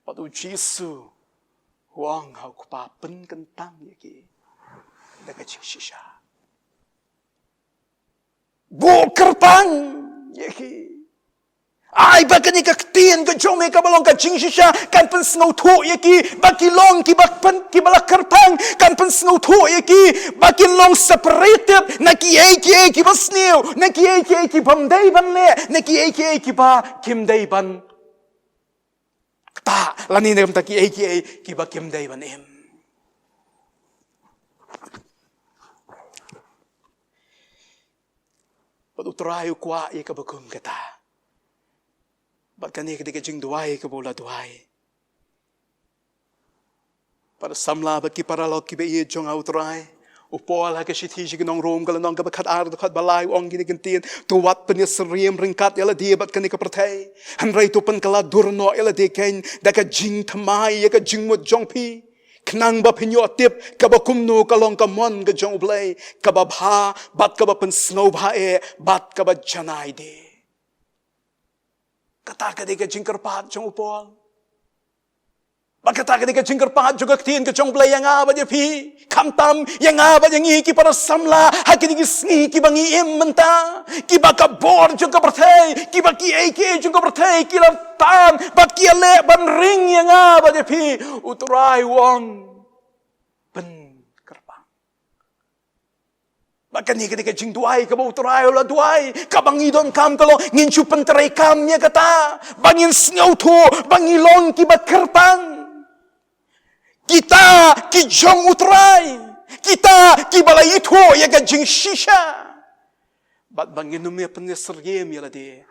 Bad u Jisu u ong ha u Kpa, pynkyntang ïa ki da ka jingshisha. Buh kyrpang ïa ki. Ai ba kane ka ktien ka jong me kaba long ka jingshisha kan pynsngewthuh ïa ki ba ki long kiba pyn, kiba la kyrpang, kan pynsngewthuh ïa ki ba kin long separated na kiei kiei kiba sniew, na kiei kiei kibym dei ban leh, na kiei kiei kiba kim dei ban ktah, lane na ka bynta kiei kiei kiba kim dei ban im. Bad u Trai u kwah ïa kaba kum kata. Bad kane ka dei ka jingduwai kaba u la duwai. Para samla bad ki paralok kiba ïeit jong nga u Trai, u Paul ha ka shithi sha ki nong Rom ka lynnong kaba khatar, dkhot ba lai, u ong kine ki ktien: To wat pynïasyriem ryngkat ïa lade bad kane ka pyrthei, hynrei to pynkylla dur noh ïa lade kein da ka jingthymmai ïa ka jingmut jong phi, khnang ba phin ïoh tip kaba kumno ka long ka mon ka jong U Blei, kaba bha bad kaba pynsngewbha eh bad kaba janai de. Kata ka dei ka jingkyrpad jong u Paul. Bad kata ka dei ka jingkyrpad jong ka ktien ka jong U Blei ïa nga bad ïa phi, khamtam ïa nga bad ïa ngi ki para samla ha kine ki sngi kiba ngi im mynta, kiba ka bor jong ka pyrthei, kiba kiei kiei jong ka pyrthei ki la tan bad ki ïaleh ban ring ïa nga bad ïa phi. U Trai u ong, pynkyrpang. Bad kane ka dei ka jingduwai kaba u Trai u la duwai, kaba ngi donkam ka long ngin shu pyntreikam ïa kata, ba ngin sngewthuh ba ngi long kiba kyrpang. Kita ki jong u Trai, kita kiba la ithuh ïa ka jingshisha. Bad ba ngin ym ïa pynïasyriem ïa lade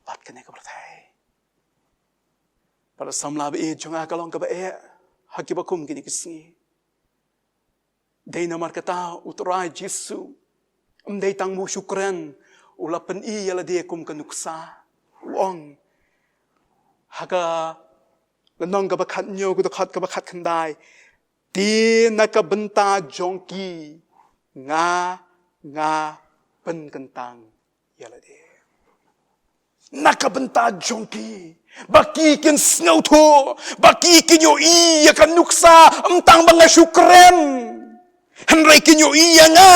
bad kane ka pyrthei. Para samla ba ïeit jong nga, ka long kaba eh ha kiba kum kine ki sngi. Dei namar kata u Trai Jisu ym dei tang ba u shu kren, u la pyni ïa lade kum ka nuksa. U ong ha ka lynnong kaba khathynñiew, ka dkhot kaba khatkhyndai: Te na ka bynta jong ki nga, nga pynkyntang ïa lade. Na ka bynta jong ki, ba ki kin sngewthuh, ba ki kin ïohi ïa ka nuksa, ym tang ba nga shu kren, hynrei kin ïohi ïa nga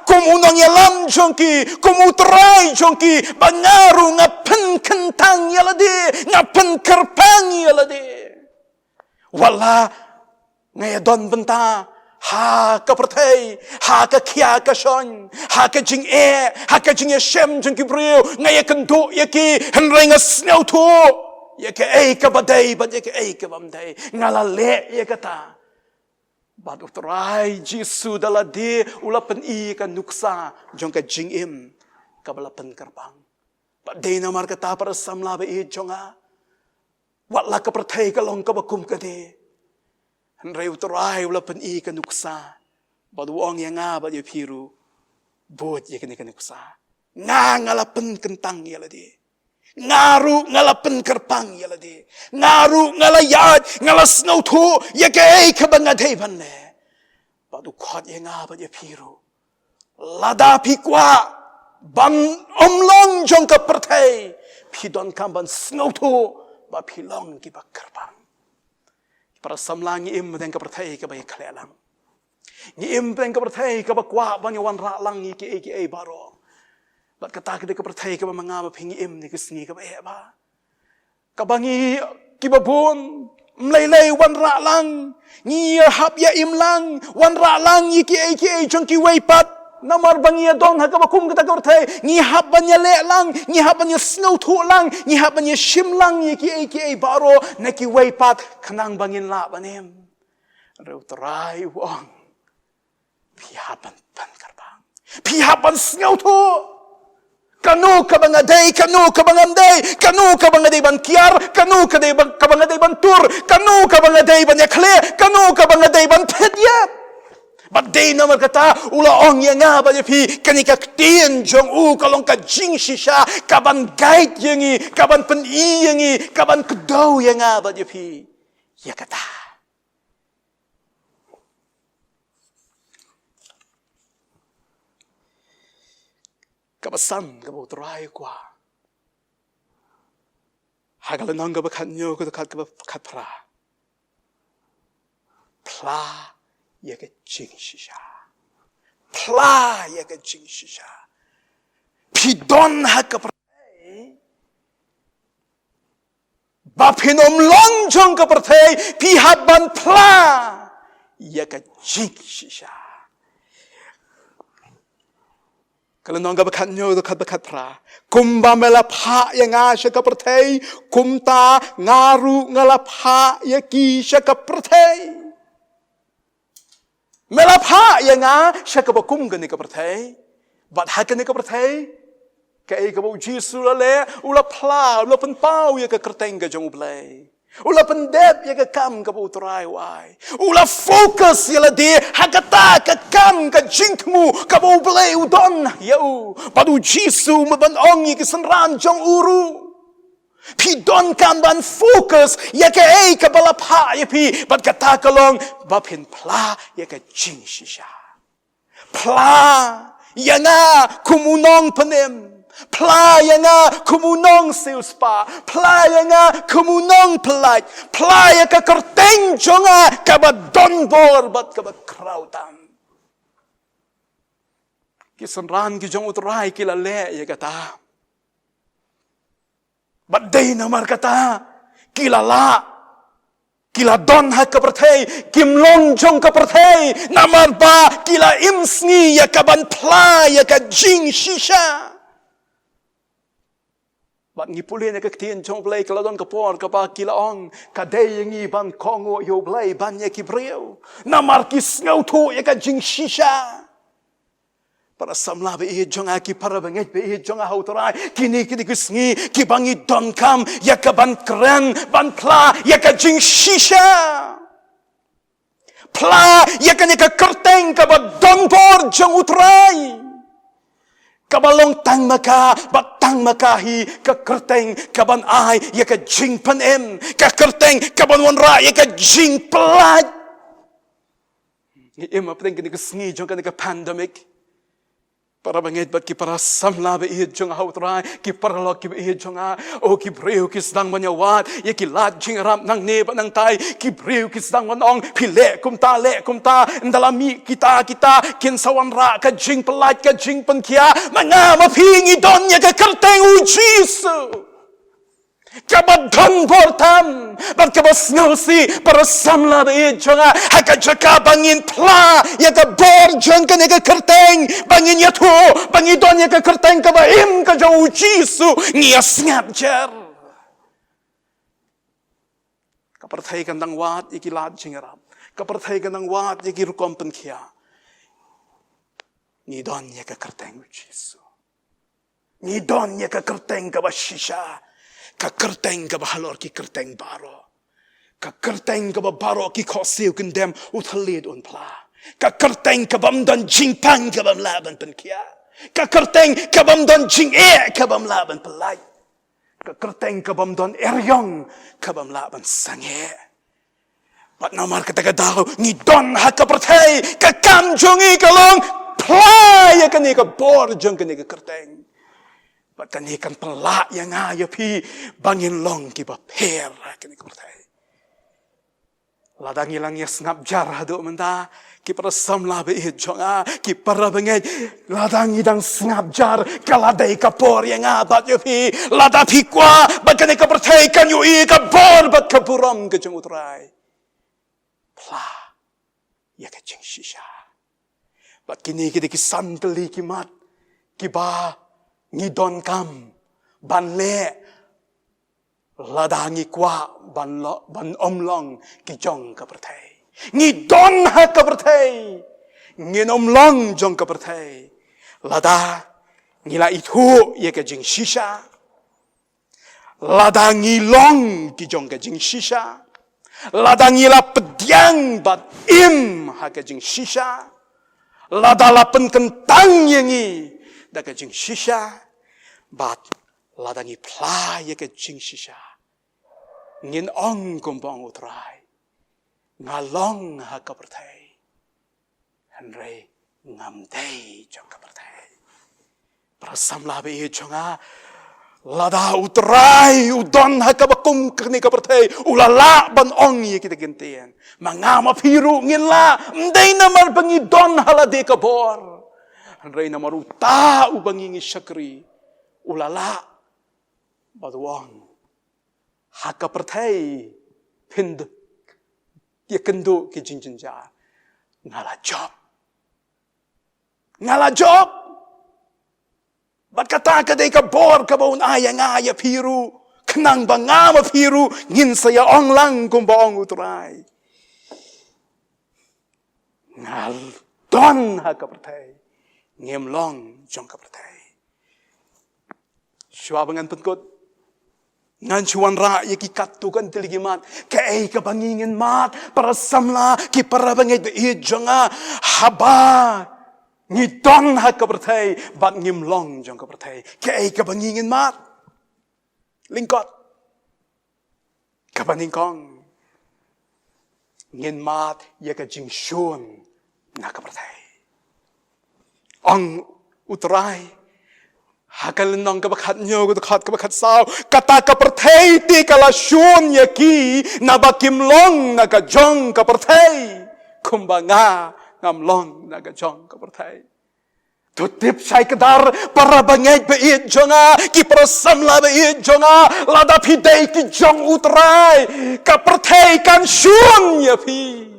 kum u nongïalam jong ki, kum u Trai jong ki, ba nga ruh nga pynkyntang ïa lade, nga pynkyrpang ïa lade. Wat la nga ïadon bynta ha ka pyrthei, ha ka khia ka shon, ha ka jingeh, ha ka jingïashem jong ki briew, nga ïakynduh ïa ki, hynrei nga sngewthuh ïa kaei kaba dei bad ïa kaei kaba ym dei. Nga la leh ïa kata. Bad u Trai Jisu da lade u la pyni ïa ka nuksa jong ka jingim kaba la pynkyrpang. Bad dei namar kata, para samla ba ïeit jong nga, wat la ka pyrthei ka long kaba kum kane, hynrei u Trai u la pyni ka nuksa, bad u ong ïa nga bad ïa phi ruh, bud ïa kane ka nuksa. Nga, nga la pynkyntang ïa lade. Nga ruh nga la pynkyrpang ïa lade. Nga ruh nga la ïaid, nga la sngewthuh ïa kaei kaba nga dei ban leh. Bad u khot ïa nga bad ïa phi ruh, lada phi kwah ban ym long jong ka pyrthei, phi donkam ban sngewthuh ba phi long kiba kyrpang. Para samla, ngi im hapdeng ka pyrthei kaba ïakhleh lang. Ngi im hapdeng ka pyrthei kaba kwah ban ïawanrah lang ïa kiei kiei baroh. Bad kata ka dei ka pyrthei kaba ma nga ma phi ngi im ha kine ki sngi, kaba eh bha. Kaba ngi kiba bun ym lei lei wanrah lang, ngi hap ïa im lang, wanrah lang ïa kiei kiei jong kiwei pat. Namar ba ngi ïadon ha kaba kum kata ka pyrthei, ngi hap ban ïaleh lang, ngi hap ban ïasngewthuh lang, ngi hap ban ïashim lang ïa kiei kiei baroh na kiwei pat, khnang ba ngin lah ban im. Hynrei u Trai u ong, phi hap ban pynkyrpang. Phi hap ban sngewthuh. Kano kaba nga dei, kano kaba ngam dei, kano kaba nga dei ban kiar, kano ka dei ban, kaba nga dei ban tur, kano kaba nga dei ban ïakhleh, kano kaba nga dei ban phet ïa. Bad dei namar kata u la ong ïa nga bad ïa phi, kane ka ktien jong u ka long ka jingshisha, ka ban guide ïa ngi, ka ban pyni ïa ngi, ka ban kdew ïa nga bad ïa phi. Ïa kata. Kaba san kaba u Trai u kwah. Ha ka lynnong kaba khathynñiew, ka dkhot kaba khatphra. Phla ïa ka jingshisha. Phla ïa ka jingshisha. Phi don ha ka pyrthei ba phin ym long jong ka pyrthei, phi hap ban phla ïa ka jingshisha. Ka lynnong kaba khathynñiew, dkhot ba khatphra. Kumba me la phah ïa nga sha ka pyrthei, kumta nga ruh nga la phah ïa ki sha ka pyrthei. Me la phah ïa nga sha kaba kum kane ka pyrthei. Bad ha kane ka pyrthei, kaei kaba u Jisu u la leh, u la phla, u la pynpaw ïa ka kyrteng ka jong U Blei. U la pyndep ïa ka kam kaba u Trai u ai. U la focus ïa lade ha kata ka kam ka jingthmu kaba U Blei u don ïa u. Bad u Jisu u mut ban ong ïa ki synran jong u ruh. Phi donkam ban focus ïa kaei kaba la phah ïa phi. Bad kata ka long ba phin phla ïa ka jingshisha. Phla ïa nga kum u nongpynim. Phla ïa nga kum u nongsiewspah. Phla ïa nga kum u nongpyllait. Phla ïa ka kyrteng jong nga kaba donbor bad kaba khraw tam. Ki synran ki jong u Trai ki la leh ïa kata. Bad dei namar kata ki la lah, ki la don ha ka pyrthei, kim long jong ka pyrthei, namar ba ki la im sngi ïa ka ban phla ïa ka jingshisha. Bad ngi pule na ka ktien jong U Blei, ka la don ka por kaba ki la ong, ka dei ïa ngi ban kohnguh ïa U Blei ban ïa ki briew, namar ki sngewthuh ïa ka jingshisha. Para samla ba ïeit jong nga, ki para bangeit ba ïeit jong nga ha u Trai, kine ki dei ki sngi kiba ngi donkam ïa ka ban kren, ban phla ïa ka jingshisha. Phla ïa kane ka kyrteng kaba donbor jong u Trai, kaba long tang ma ka, bad tang ma ka hi ka kyrteng ka ban ai ïa ka jingpynim, ka kyrteng ka ban wanrah ïa ka jingpyllait. Ngi im hapdeng kane ka sngi jong kane ka pandemic. Para bangeit bad ki para samla ba ïeit jong nga ha u Trai, ki paralok kiba ïeit jong nga. O, ki briew ki sdang ban ïawad ïa ki lad jingïarap nangne bad nangtai. Ki briew ki sdang ban ong, phi leh kumta, leh kumta, ynda la mih kita kita, kin sa wanrah ka jingpyllait, ka jingpynkhiah. Ma nga ma phi ngi don ïa ka kyrteng u Jisu, kaba donbor tam bad kaba sngewsih. Para samla ba ïeit jong nga, ha ka jaka ba ngin phla ïa ka bor jong kane ka kyrteng, ba ngin ïathuh ba ngi don ïa ka kyrteng kaba im, ka jong u Jisu, ngi ïa sngap jar. Ka pyrthei kan dang wad ïa ki lad jingïarap, ka pyrthei kan dang wad ïa ki rukom pynkhiah. Ngi don ïa ka kyrteng u Jisu. Ngi don ïa ka kyrteng kaba shisha, ka kyrteng kaba halor ki kyrteng baroh, ka kyrteng kaba baroh ki khohsiew kin dem u thylliej un phla, ka kyrteng kabym don jingpang kabym lah ban pynkhiah, ka kyrteng kabym don jingeh kabym lah ban pyllait, ka kyrteng kabym don eriong kabym lah ban sangeh. Bad namar kata ka daw ngi don ha ka pyrthei, ka kam jong ngi ka long phla ïa kane ka bor jong kane ka kyrteng. Bad kane kan pynlah ïa nga ïa phi ba ngin long kiba pher ha kane ka pyrthei. Lada ngi la ngi sngap jar haduh mynta, ki para samla ba ïeit jong nga, ki para bangeit, lada ngi dang sngap jar, ka la dei ka por ïa nga bad ïa phi. Lada phi kwah ba kane ka pyrthei kan ïohi ka bor bad ka burom ka jong u Trai, phla ïa ka jingshisha. Bad kine ki dei ki san tylli ki mat kiba ngi donkam ban leh lada ngi kwah ban lo-, ban ym long ki jong ka pyrthei. Ngi don ha ka pyrthei, ngin ym long jong ka pyrthei lada ngi la ithuh ïa ka jingshisha, lada ngi long ki jong ka jingshisha, lada ngi la pdiang bad im ha ka jingshisha, Lada la pynkyntang ïa ngi da ka jingshisha, bad lada ngi phla ïa ka jingshisha, ngin ong kumba ong U Trai: Nga long ha ka pyrthei, hynrei ngam dei jong ka pyrthei. Para samla baieit jong nga, lada U Trai u don ha kaba kum kane ka pyrthei, u la lah ban ong ïa kita ki ktien. Ma nga ma phi ruh ngin lah, ym dei namar ba ngi don ha lade ka bor, hynrei namar uta uba ngi ngi shakri, u la lah bad u ong: Ha ka pyrthei phin ïakynduh ki jingjynjar. Nga la jop. Nga la jop. Bad kata ka dei ka bor kaba un ai ïa nga ïa phi ruh, khnang ba nga ma phi ruh ngin sa ïa ong lang kumba ong U Trai: Nga don ha ka pyrthei, ngim long jong ka pyrthei. Shuwa ba ngan pynkut, ngan shu wanrah ïa ki katto katne tylli ki mat. Kaei kaba ngi ngin mad, para samla, ki para bangeit baieit jong nga, haba ngi don ha ka pyrthei bad ngim long jong ka pyrthei? Kaei kaba ngi ngin mad? Lyngkot. Kaba nyngkong, ngin mad ïa ka jingshun na ka pyrthei. Ong U Trai ha ka lynnong kaba khathynñiew, ka dkhot kaba khatsaw: Kata ka pyrthei te ka la shun ïa ki, naba kim long na ka jong ka pyrthei, kumba nga ngam long na ka jong ka pyrthei. To tip shai kdar, para bangeit baieit jong nga, ki para samla baieit jong nga, lada phi dei ki jong U Trai, ka pyrthei kan shun ïa phi.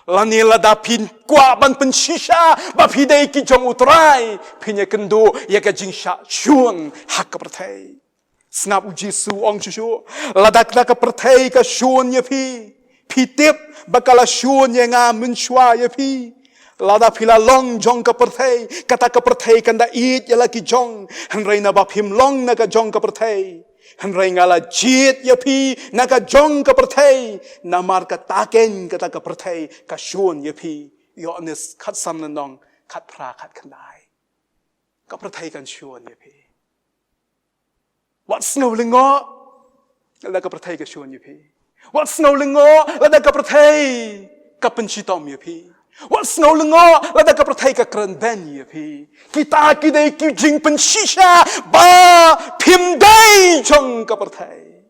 Lane lada phi kwah ban pynshisha ba phi dei ki jong U Trai, phin ïakynduh ïa ka jingshah shun ha ka pyrthei. Sngap U Jisu u ong shuh shuh: Lada kata ka pyrthei ka shun ïa phi, phi tip ba ka la shun ïa nga mynshuwa ïa phi. Lada phi la long jong ka pyrthei, kata ka pyrthei kan da ïeit ïa la ki jong. Hynrei naba phim long na ka jong ka pyrthei, hynrei nga la jied ïa phi na ka jong ka pyrthei. Namar kata keiñ, kata ka pyrthei ka shun ïa phi. Ïoannis khatsan lynnong, khatphra, khatkhyndai. Ka pyrthei kan shun ïa phi. Wat sngew lyngngoh lada ka pyrthei ka shun ïa phi. Wat sngew lyngngoh lada ka pyrthei ka pynshitom ïa phi. Wat sngew lyngngoh lada ka pyrthei ka kren beiñ ïa phi. Kita ki dei ki jingpynshisha ba phim dei jong ka pyrthei.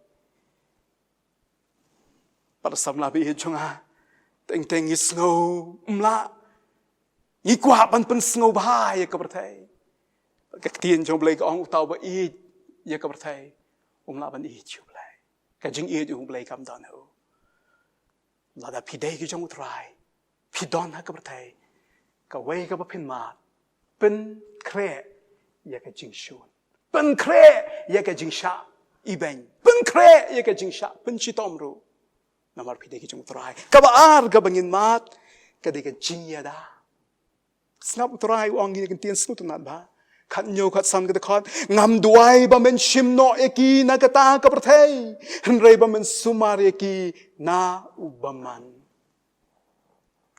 Para samla baieit jong nga, teng teng ngi sngew ym lah, ngi kwah ban pynsngewbha ïa ka pyrthei. Ka ktien jong U Blei ka ong, uta uba ïeit ïa ka pyrthei um lah ban ïeit ïa U Blei. Ka jingïeit ïa U Blei kam don ha u. Lada phi dei ki jong U Trai, phi don ha ka pyrthei, kawei kaba phin mad, pynkhreh ïa ka jingshun, pynkhreh ïa ka jingshah ibeiñ, pynkhreh ïa ka jingshah pynshitom ruh. Namar phi dei ki jong U Trai. Kaba ar kaba ngin mad ka dei ka jingïada. Sngap U Trai u ong ïa ki ktien sngewtynnat bha. Khathynñiew, khatsan ka dkhot: Ngam duwai ba men shim noh ïa ki na kata ka pyrthei, hynrei ba men sumar ïa ki na u bymman.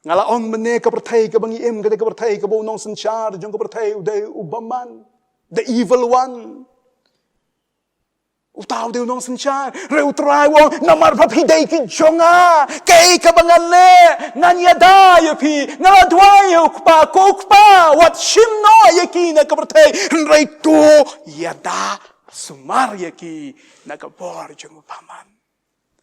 Nga la ong mynne, ka pyrthei kaba ngi im, ka dei ka pyrthei kaba u nongsynshar jong ka pyrthei u dei u bymman, the evil one. Uta u dei u nongsynshar. Hynrei U Trai u ong, namar ba phi dei ki jong nga, kaei kaba ngan leh, ngan ïada ïa phi. Nga la duwai ha U Kpa, ko Kpa, wat shim noh ïa ki na ka pyrthei, hynrei to ïada, sumar ïa ki na ka bor jong u bymman.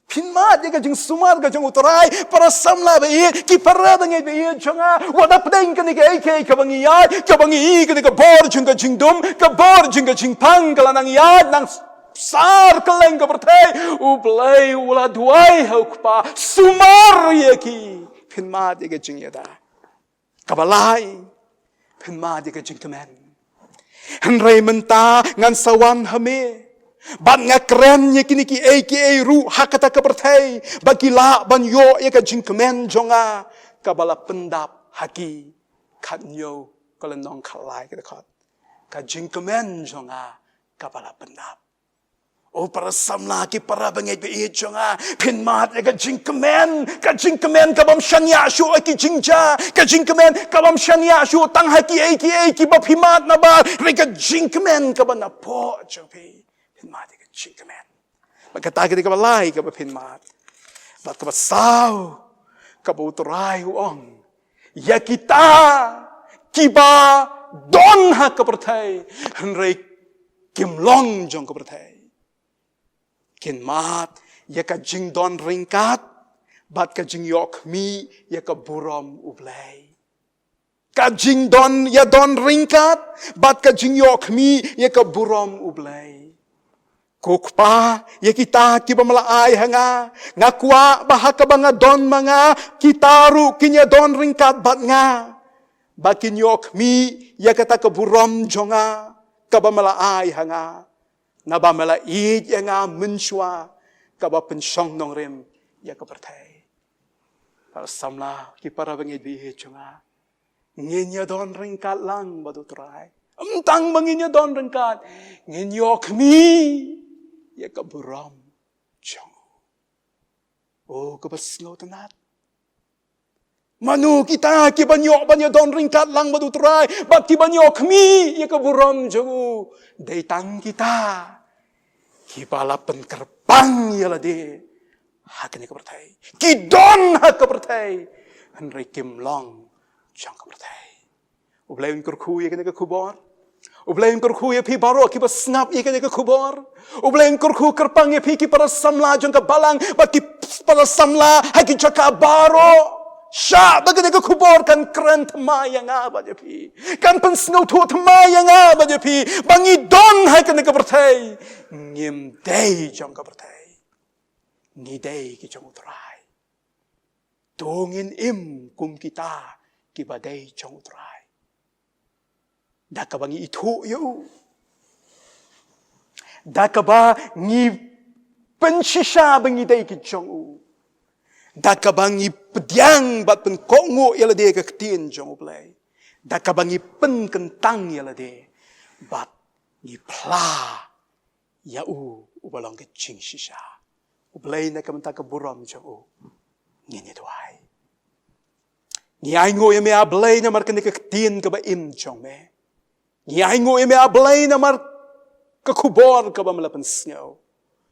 Phin mad ïa ka jingsumar ka jong U Trai, para samla baieit, ki para bangeit baieit jong nga. Wat hapdeng kane kaei kaei kaba ngi ïaid, kaba ngi i, kane ka bor jong ka jingdum, ka bor jong ka jingpang ka la nang ïaid, nang sar kylleng ka pyrthei. U Blei u la duwai ha U Kpa, sumar ïa ki. Phin mad ïa ka jingïada. Kaba lai, phin mad ïa ka jingkmen. Hynrei mynta ngan sa wan ha me, bad nga kren ïa kine kiei kiei ruh ha kata ka pyrthei, ba ki lah ban ïoh ïa ka jingkmen jong nga kaba la pyndap ha ki. Khathynñiew, ka lynnong khatlai, ka dkhot: Ka jingkmen jong nga kaba la pyndap. O para samla, ki para bangeit ba ïeit jong nga, phin mad ïa ka jingkmen, ka jingkmen ka bym shaniah shuh ha ki jingjia, ka jingkmen ka bym shaniah shuh tang ha kiei kiei kiba phi mad nabar, hynrei ka jingkmen kaba napoh jong phi. Phin mad ïa ka jingkmen. Bad kata ka dei kaba lai kaba phin mad. Bad kaba saw, kaba U Trai u ong, ïa kita kiba don ha ka pyrthei, hynrei kim long jong ka pyrthei, kin mad ïa ka jingdon ryngkat bad ka jingïoh khmih ïa ka burom U Blei. Ka jingdon, ïa don ryngkat bad ka jingïoh khmih ïa ka burom U Blei. Ko Kpa, ïa kita kiba me la ai ha nga, nga kwah ba ha kaba nga don ma nga, kita ruh kin ïa don ryngkat bad nga, ba kin ïoh khmih ïa kata ka burom jong nga kaba me la ai ha nga. Naba me la ïeit ïa nga mynshuwa kaba pynshong nongrim ïa ka pyrthei. Para samla, ki para bangeit ba ïeit jong nga, ngin ïa don ryngkat lang bad U Trai. Ym tang ba ngin ïa don ryngkat, ngin ïoh khmih ïa ka burom jong u. O, kaba sngewtynnat. Mano kita kiban ïoh ban ïa don ryngkat lang bad U Trai, bad kiban ïoh khmih ïa ka burom jong u? Dei tang kita kiba la pynkyrpang ïa lade ha kane ka pyrthei. Ki don ha ka pyrthei, hynrei kim long jong ka pyrthei. U Blei un kyrkhu ïa kane ka khubor. U Blei un kyrkhu ïa phi baroh kiba sngap ïa kane ka khubor. U Blei un kyrkhu kyrpang ïa phi ki para samla jong ka balang, bad ki para samla ha ki jaka baroh. Shah ba kane ka khubor kan kren thymmai ïa nga bad ïa phi, kan pynsngewthuh thymmai ïa nga bad ïa phi, ba ngi don ha kane ka pyrthei, ngim dei jong ka pyrthei. Ngi dei ki jong U Trai. To ngin im kum kita kiba dei jong U Trai, da kaba ngi ithuh ïa u, da kaba ngi pynshisha ba ngi dei ki jong u, da kaba ngi pdiang bad pynkohnguh ïa lade ha ka ktien jong U Blei, da kaba ngi pynkyntang ïa lade bad ngi phla ïa u uba long ka jingshisha. U Blei, na ka bynta ka burom jong u, ngin ïa duwai. Ngi ainguh ïa me, A Blei, namar kane ka ktien kaba im jong me. Ngi ainguh ïa me, A Blei, namar ka khubor kaba me la pynsngew.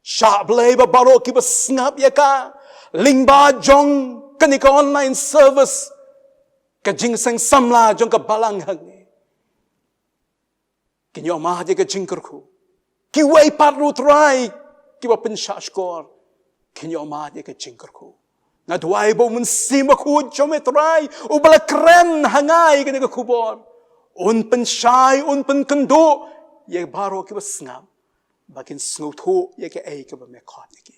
Shah, Blei, ba baroh kiba sngap ïa ka lyngba jong kane ka online service, ka jingseng samla jong ka balang hangne, kin ïoh mad ïa ka jingkyrkhu. Kiwei pat ruh, Trai, kiba pynshah shkor, kin ïoh mad ïa ka jingkyrkhu. Nga duwai ba U Mynsiem Bakhuid jong me, Trai, uba la kren ha nga ïa kane ka khubor, un pynshai, un pynkynduh ïa baroh kiba sngap, ba kin sngewthuh ïa kaei kaba me khot ïa ki.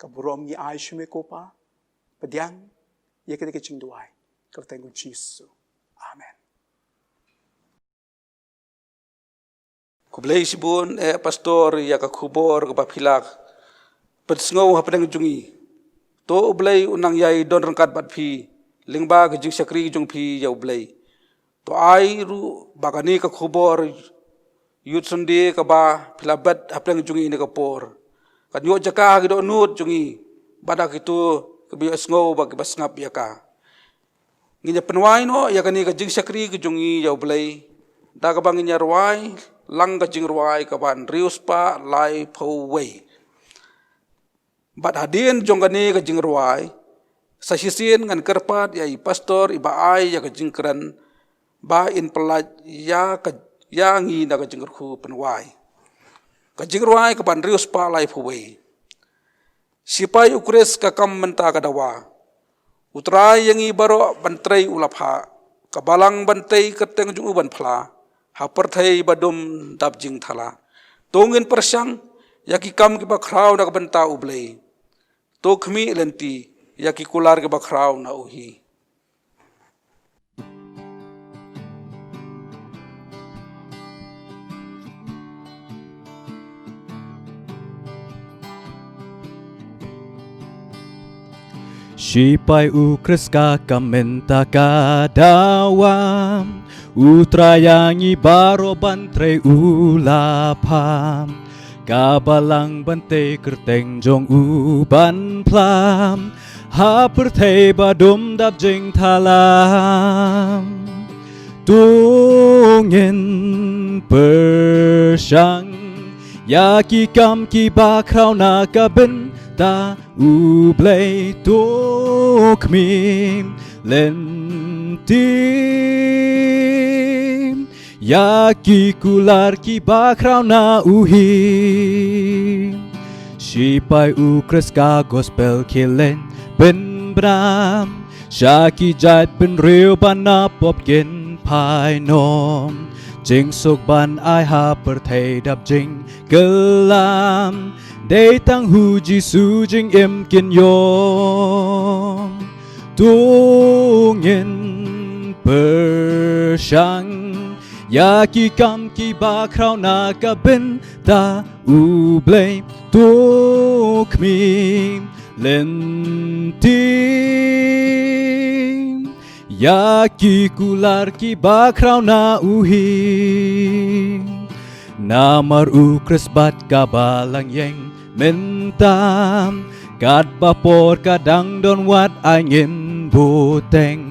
Ka burom ngi ai sha me, ko Pa. Pdiang ïa kane ka jingduwai ha ka kyrteng U Jisu. Amen. Khublei shibun, eh, Pastor, ïa ka khubor kaba phi la pynsngew hapdeng jong ngi. To U Blei un nang ïai don ryngkat bad phi lyngba ka jingshakri jong phi ïa U Blei. To ai ruh ba kane ka khubor Youth Sunday kaba phi la bat hapdeng jong ngi ha kane ka por, kan ïoh jaka ha ki dohnud jong ngi bad ha kito kiba ïohsngew bad kiba sngap ïa ka. Ngin ïa pynwai noh ïa kane ka jingshakri ka jong ngi ïa U Blei da kaba ngin ïa rwai lang ka jingrwai kaba hynriew spah laiphew wei. Bad hadien jong kane ka jingrwai, sa shisien ngan kyrpad ïa i Pastor iba ai ïa ka jingkren ba in pyllait ïa ka, ïa ngi na ka jingkyrkhu pynwai. Ka jingrwai kaba hynriew spah laiphew wei. Shipai U Khrist ka kam mynta ka dawa. U Trai ïa ngi baroh ban trei u la phah, ka balang ban tei kyrteng jong u ban phla ha pyrthei ba dum dap jingthala. To ngin pyrshang ïa ki kam kiba khraw na ka bynta U Blei. To khmih lynti ïa ki kular kiba khraw na u hi. Shipai U Khrist ka kam mynta ka dawa, U Trai ïa ngi baroh ban trei u la phah. Ka balang ban tei kyrteng jong u ban phla ha pyrthei ba dum dap jingthala. To ngin pyrshang ïa ki kam kiba khraw na ka bynta U Blei, to khmih lynti ïa ki kular kiba khraw na u hi. Shipai U Khrist ka gospel ki leh pynbna sha ki jaitbynriew ba na pop kin phai noh. Jingsuk ban ai ha pyrthei dap jingkylla, dei tang ha u Jisu jingim kin ïoh. To ngin pyrshang ïa ki kam kiba khraw na ka bynta U Blei, to khmih lynti ïa ki kular kiba khraw na u hi. Namar U Khrist bad ka balang ïeng mynta, katba por ka dang don wat ai ngin bteng.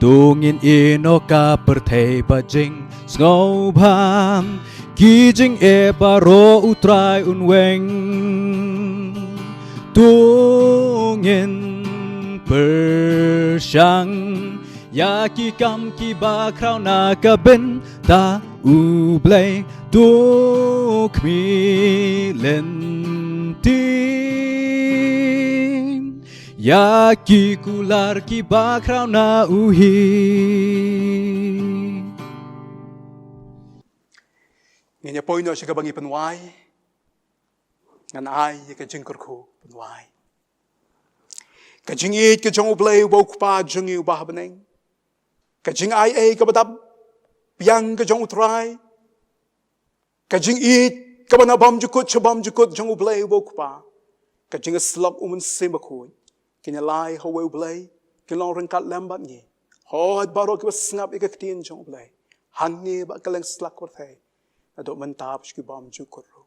To ngin ïehnoh ka pyrthei bad jingsngewbha, ki jingeh baroh U Trai un weng. To ngin pyrshang ïa ki kam kiba khraw na ka bynta U Blei, to khmih lynti ïa ki kular kiba khraw na u hi. Ngin ïa poi noh sha kaba ngi pynwai. Ngan ai ïa ka jingkyrkhu pynwai. Ka jingïeit ka jong U Blei uba U Kpa jong ngi uba ha bneng, ka jingai ei kaba dap biang ka jong U Trai, ka jingïeit kaba na bymjukut sha bymjukut jong U Blei uba U Kpa, ka jingïasyllok U Mynsiem Bakhuid, kin ïalai ha uwei U Blei, kin long ryngkat lem bad ngi. Hooid, baroh kiba sngap ïa ka ktien jong U Blei, hangne bad kylleng sla ka pyrthei, naduh mynta bad sha ki bymjukut ruh.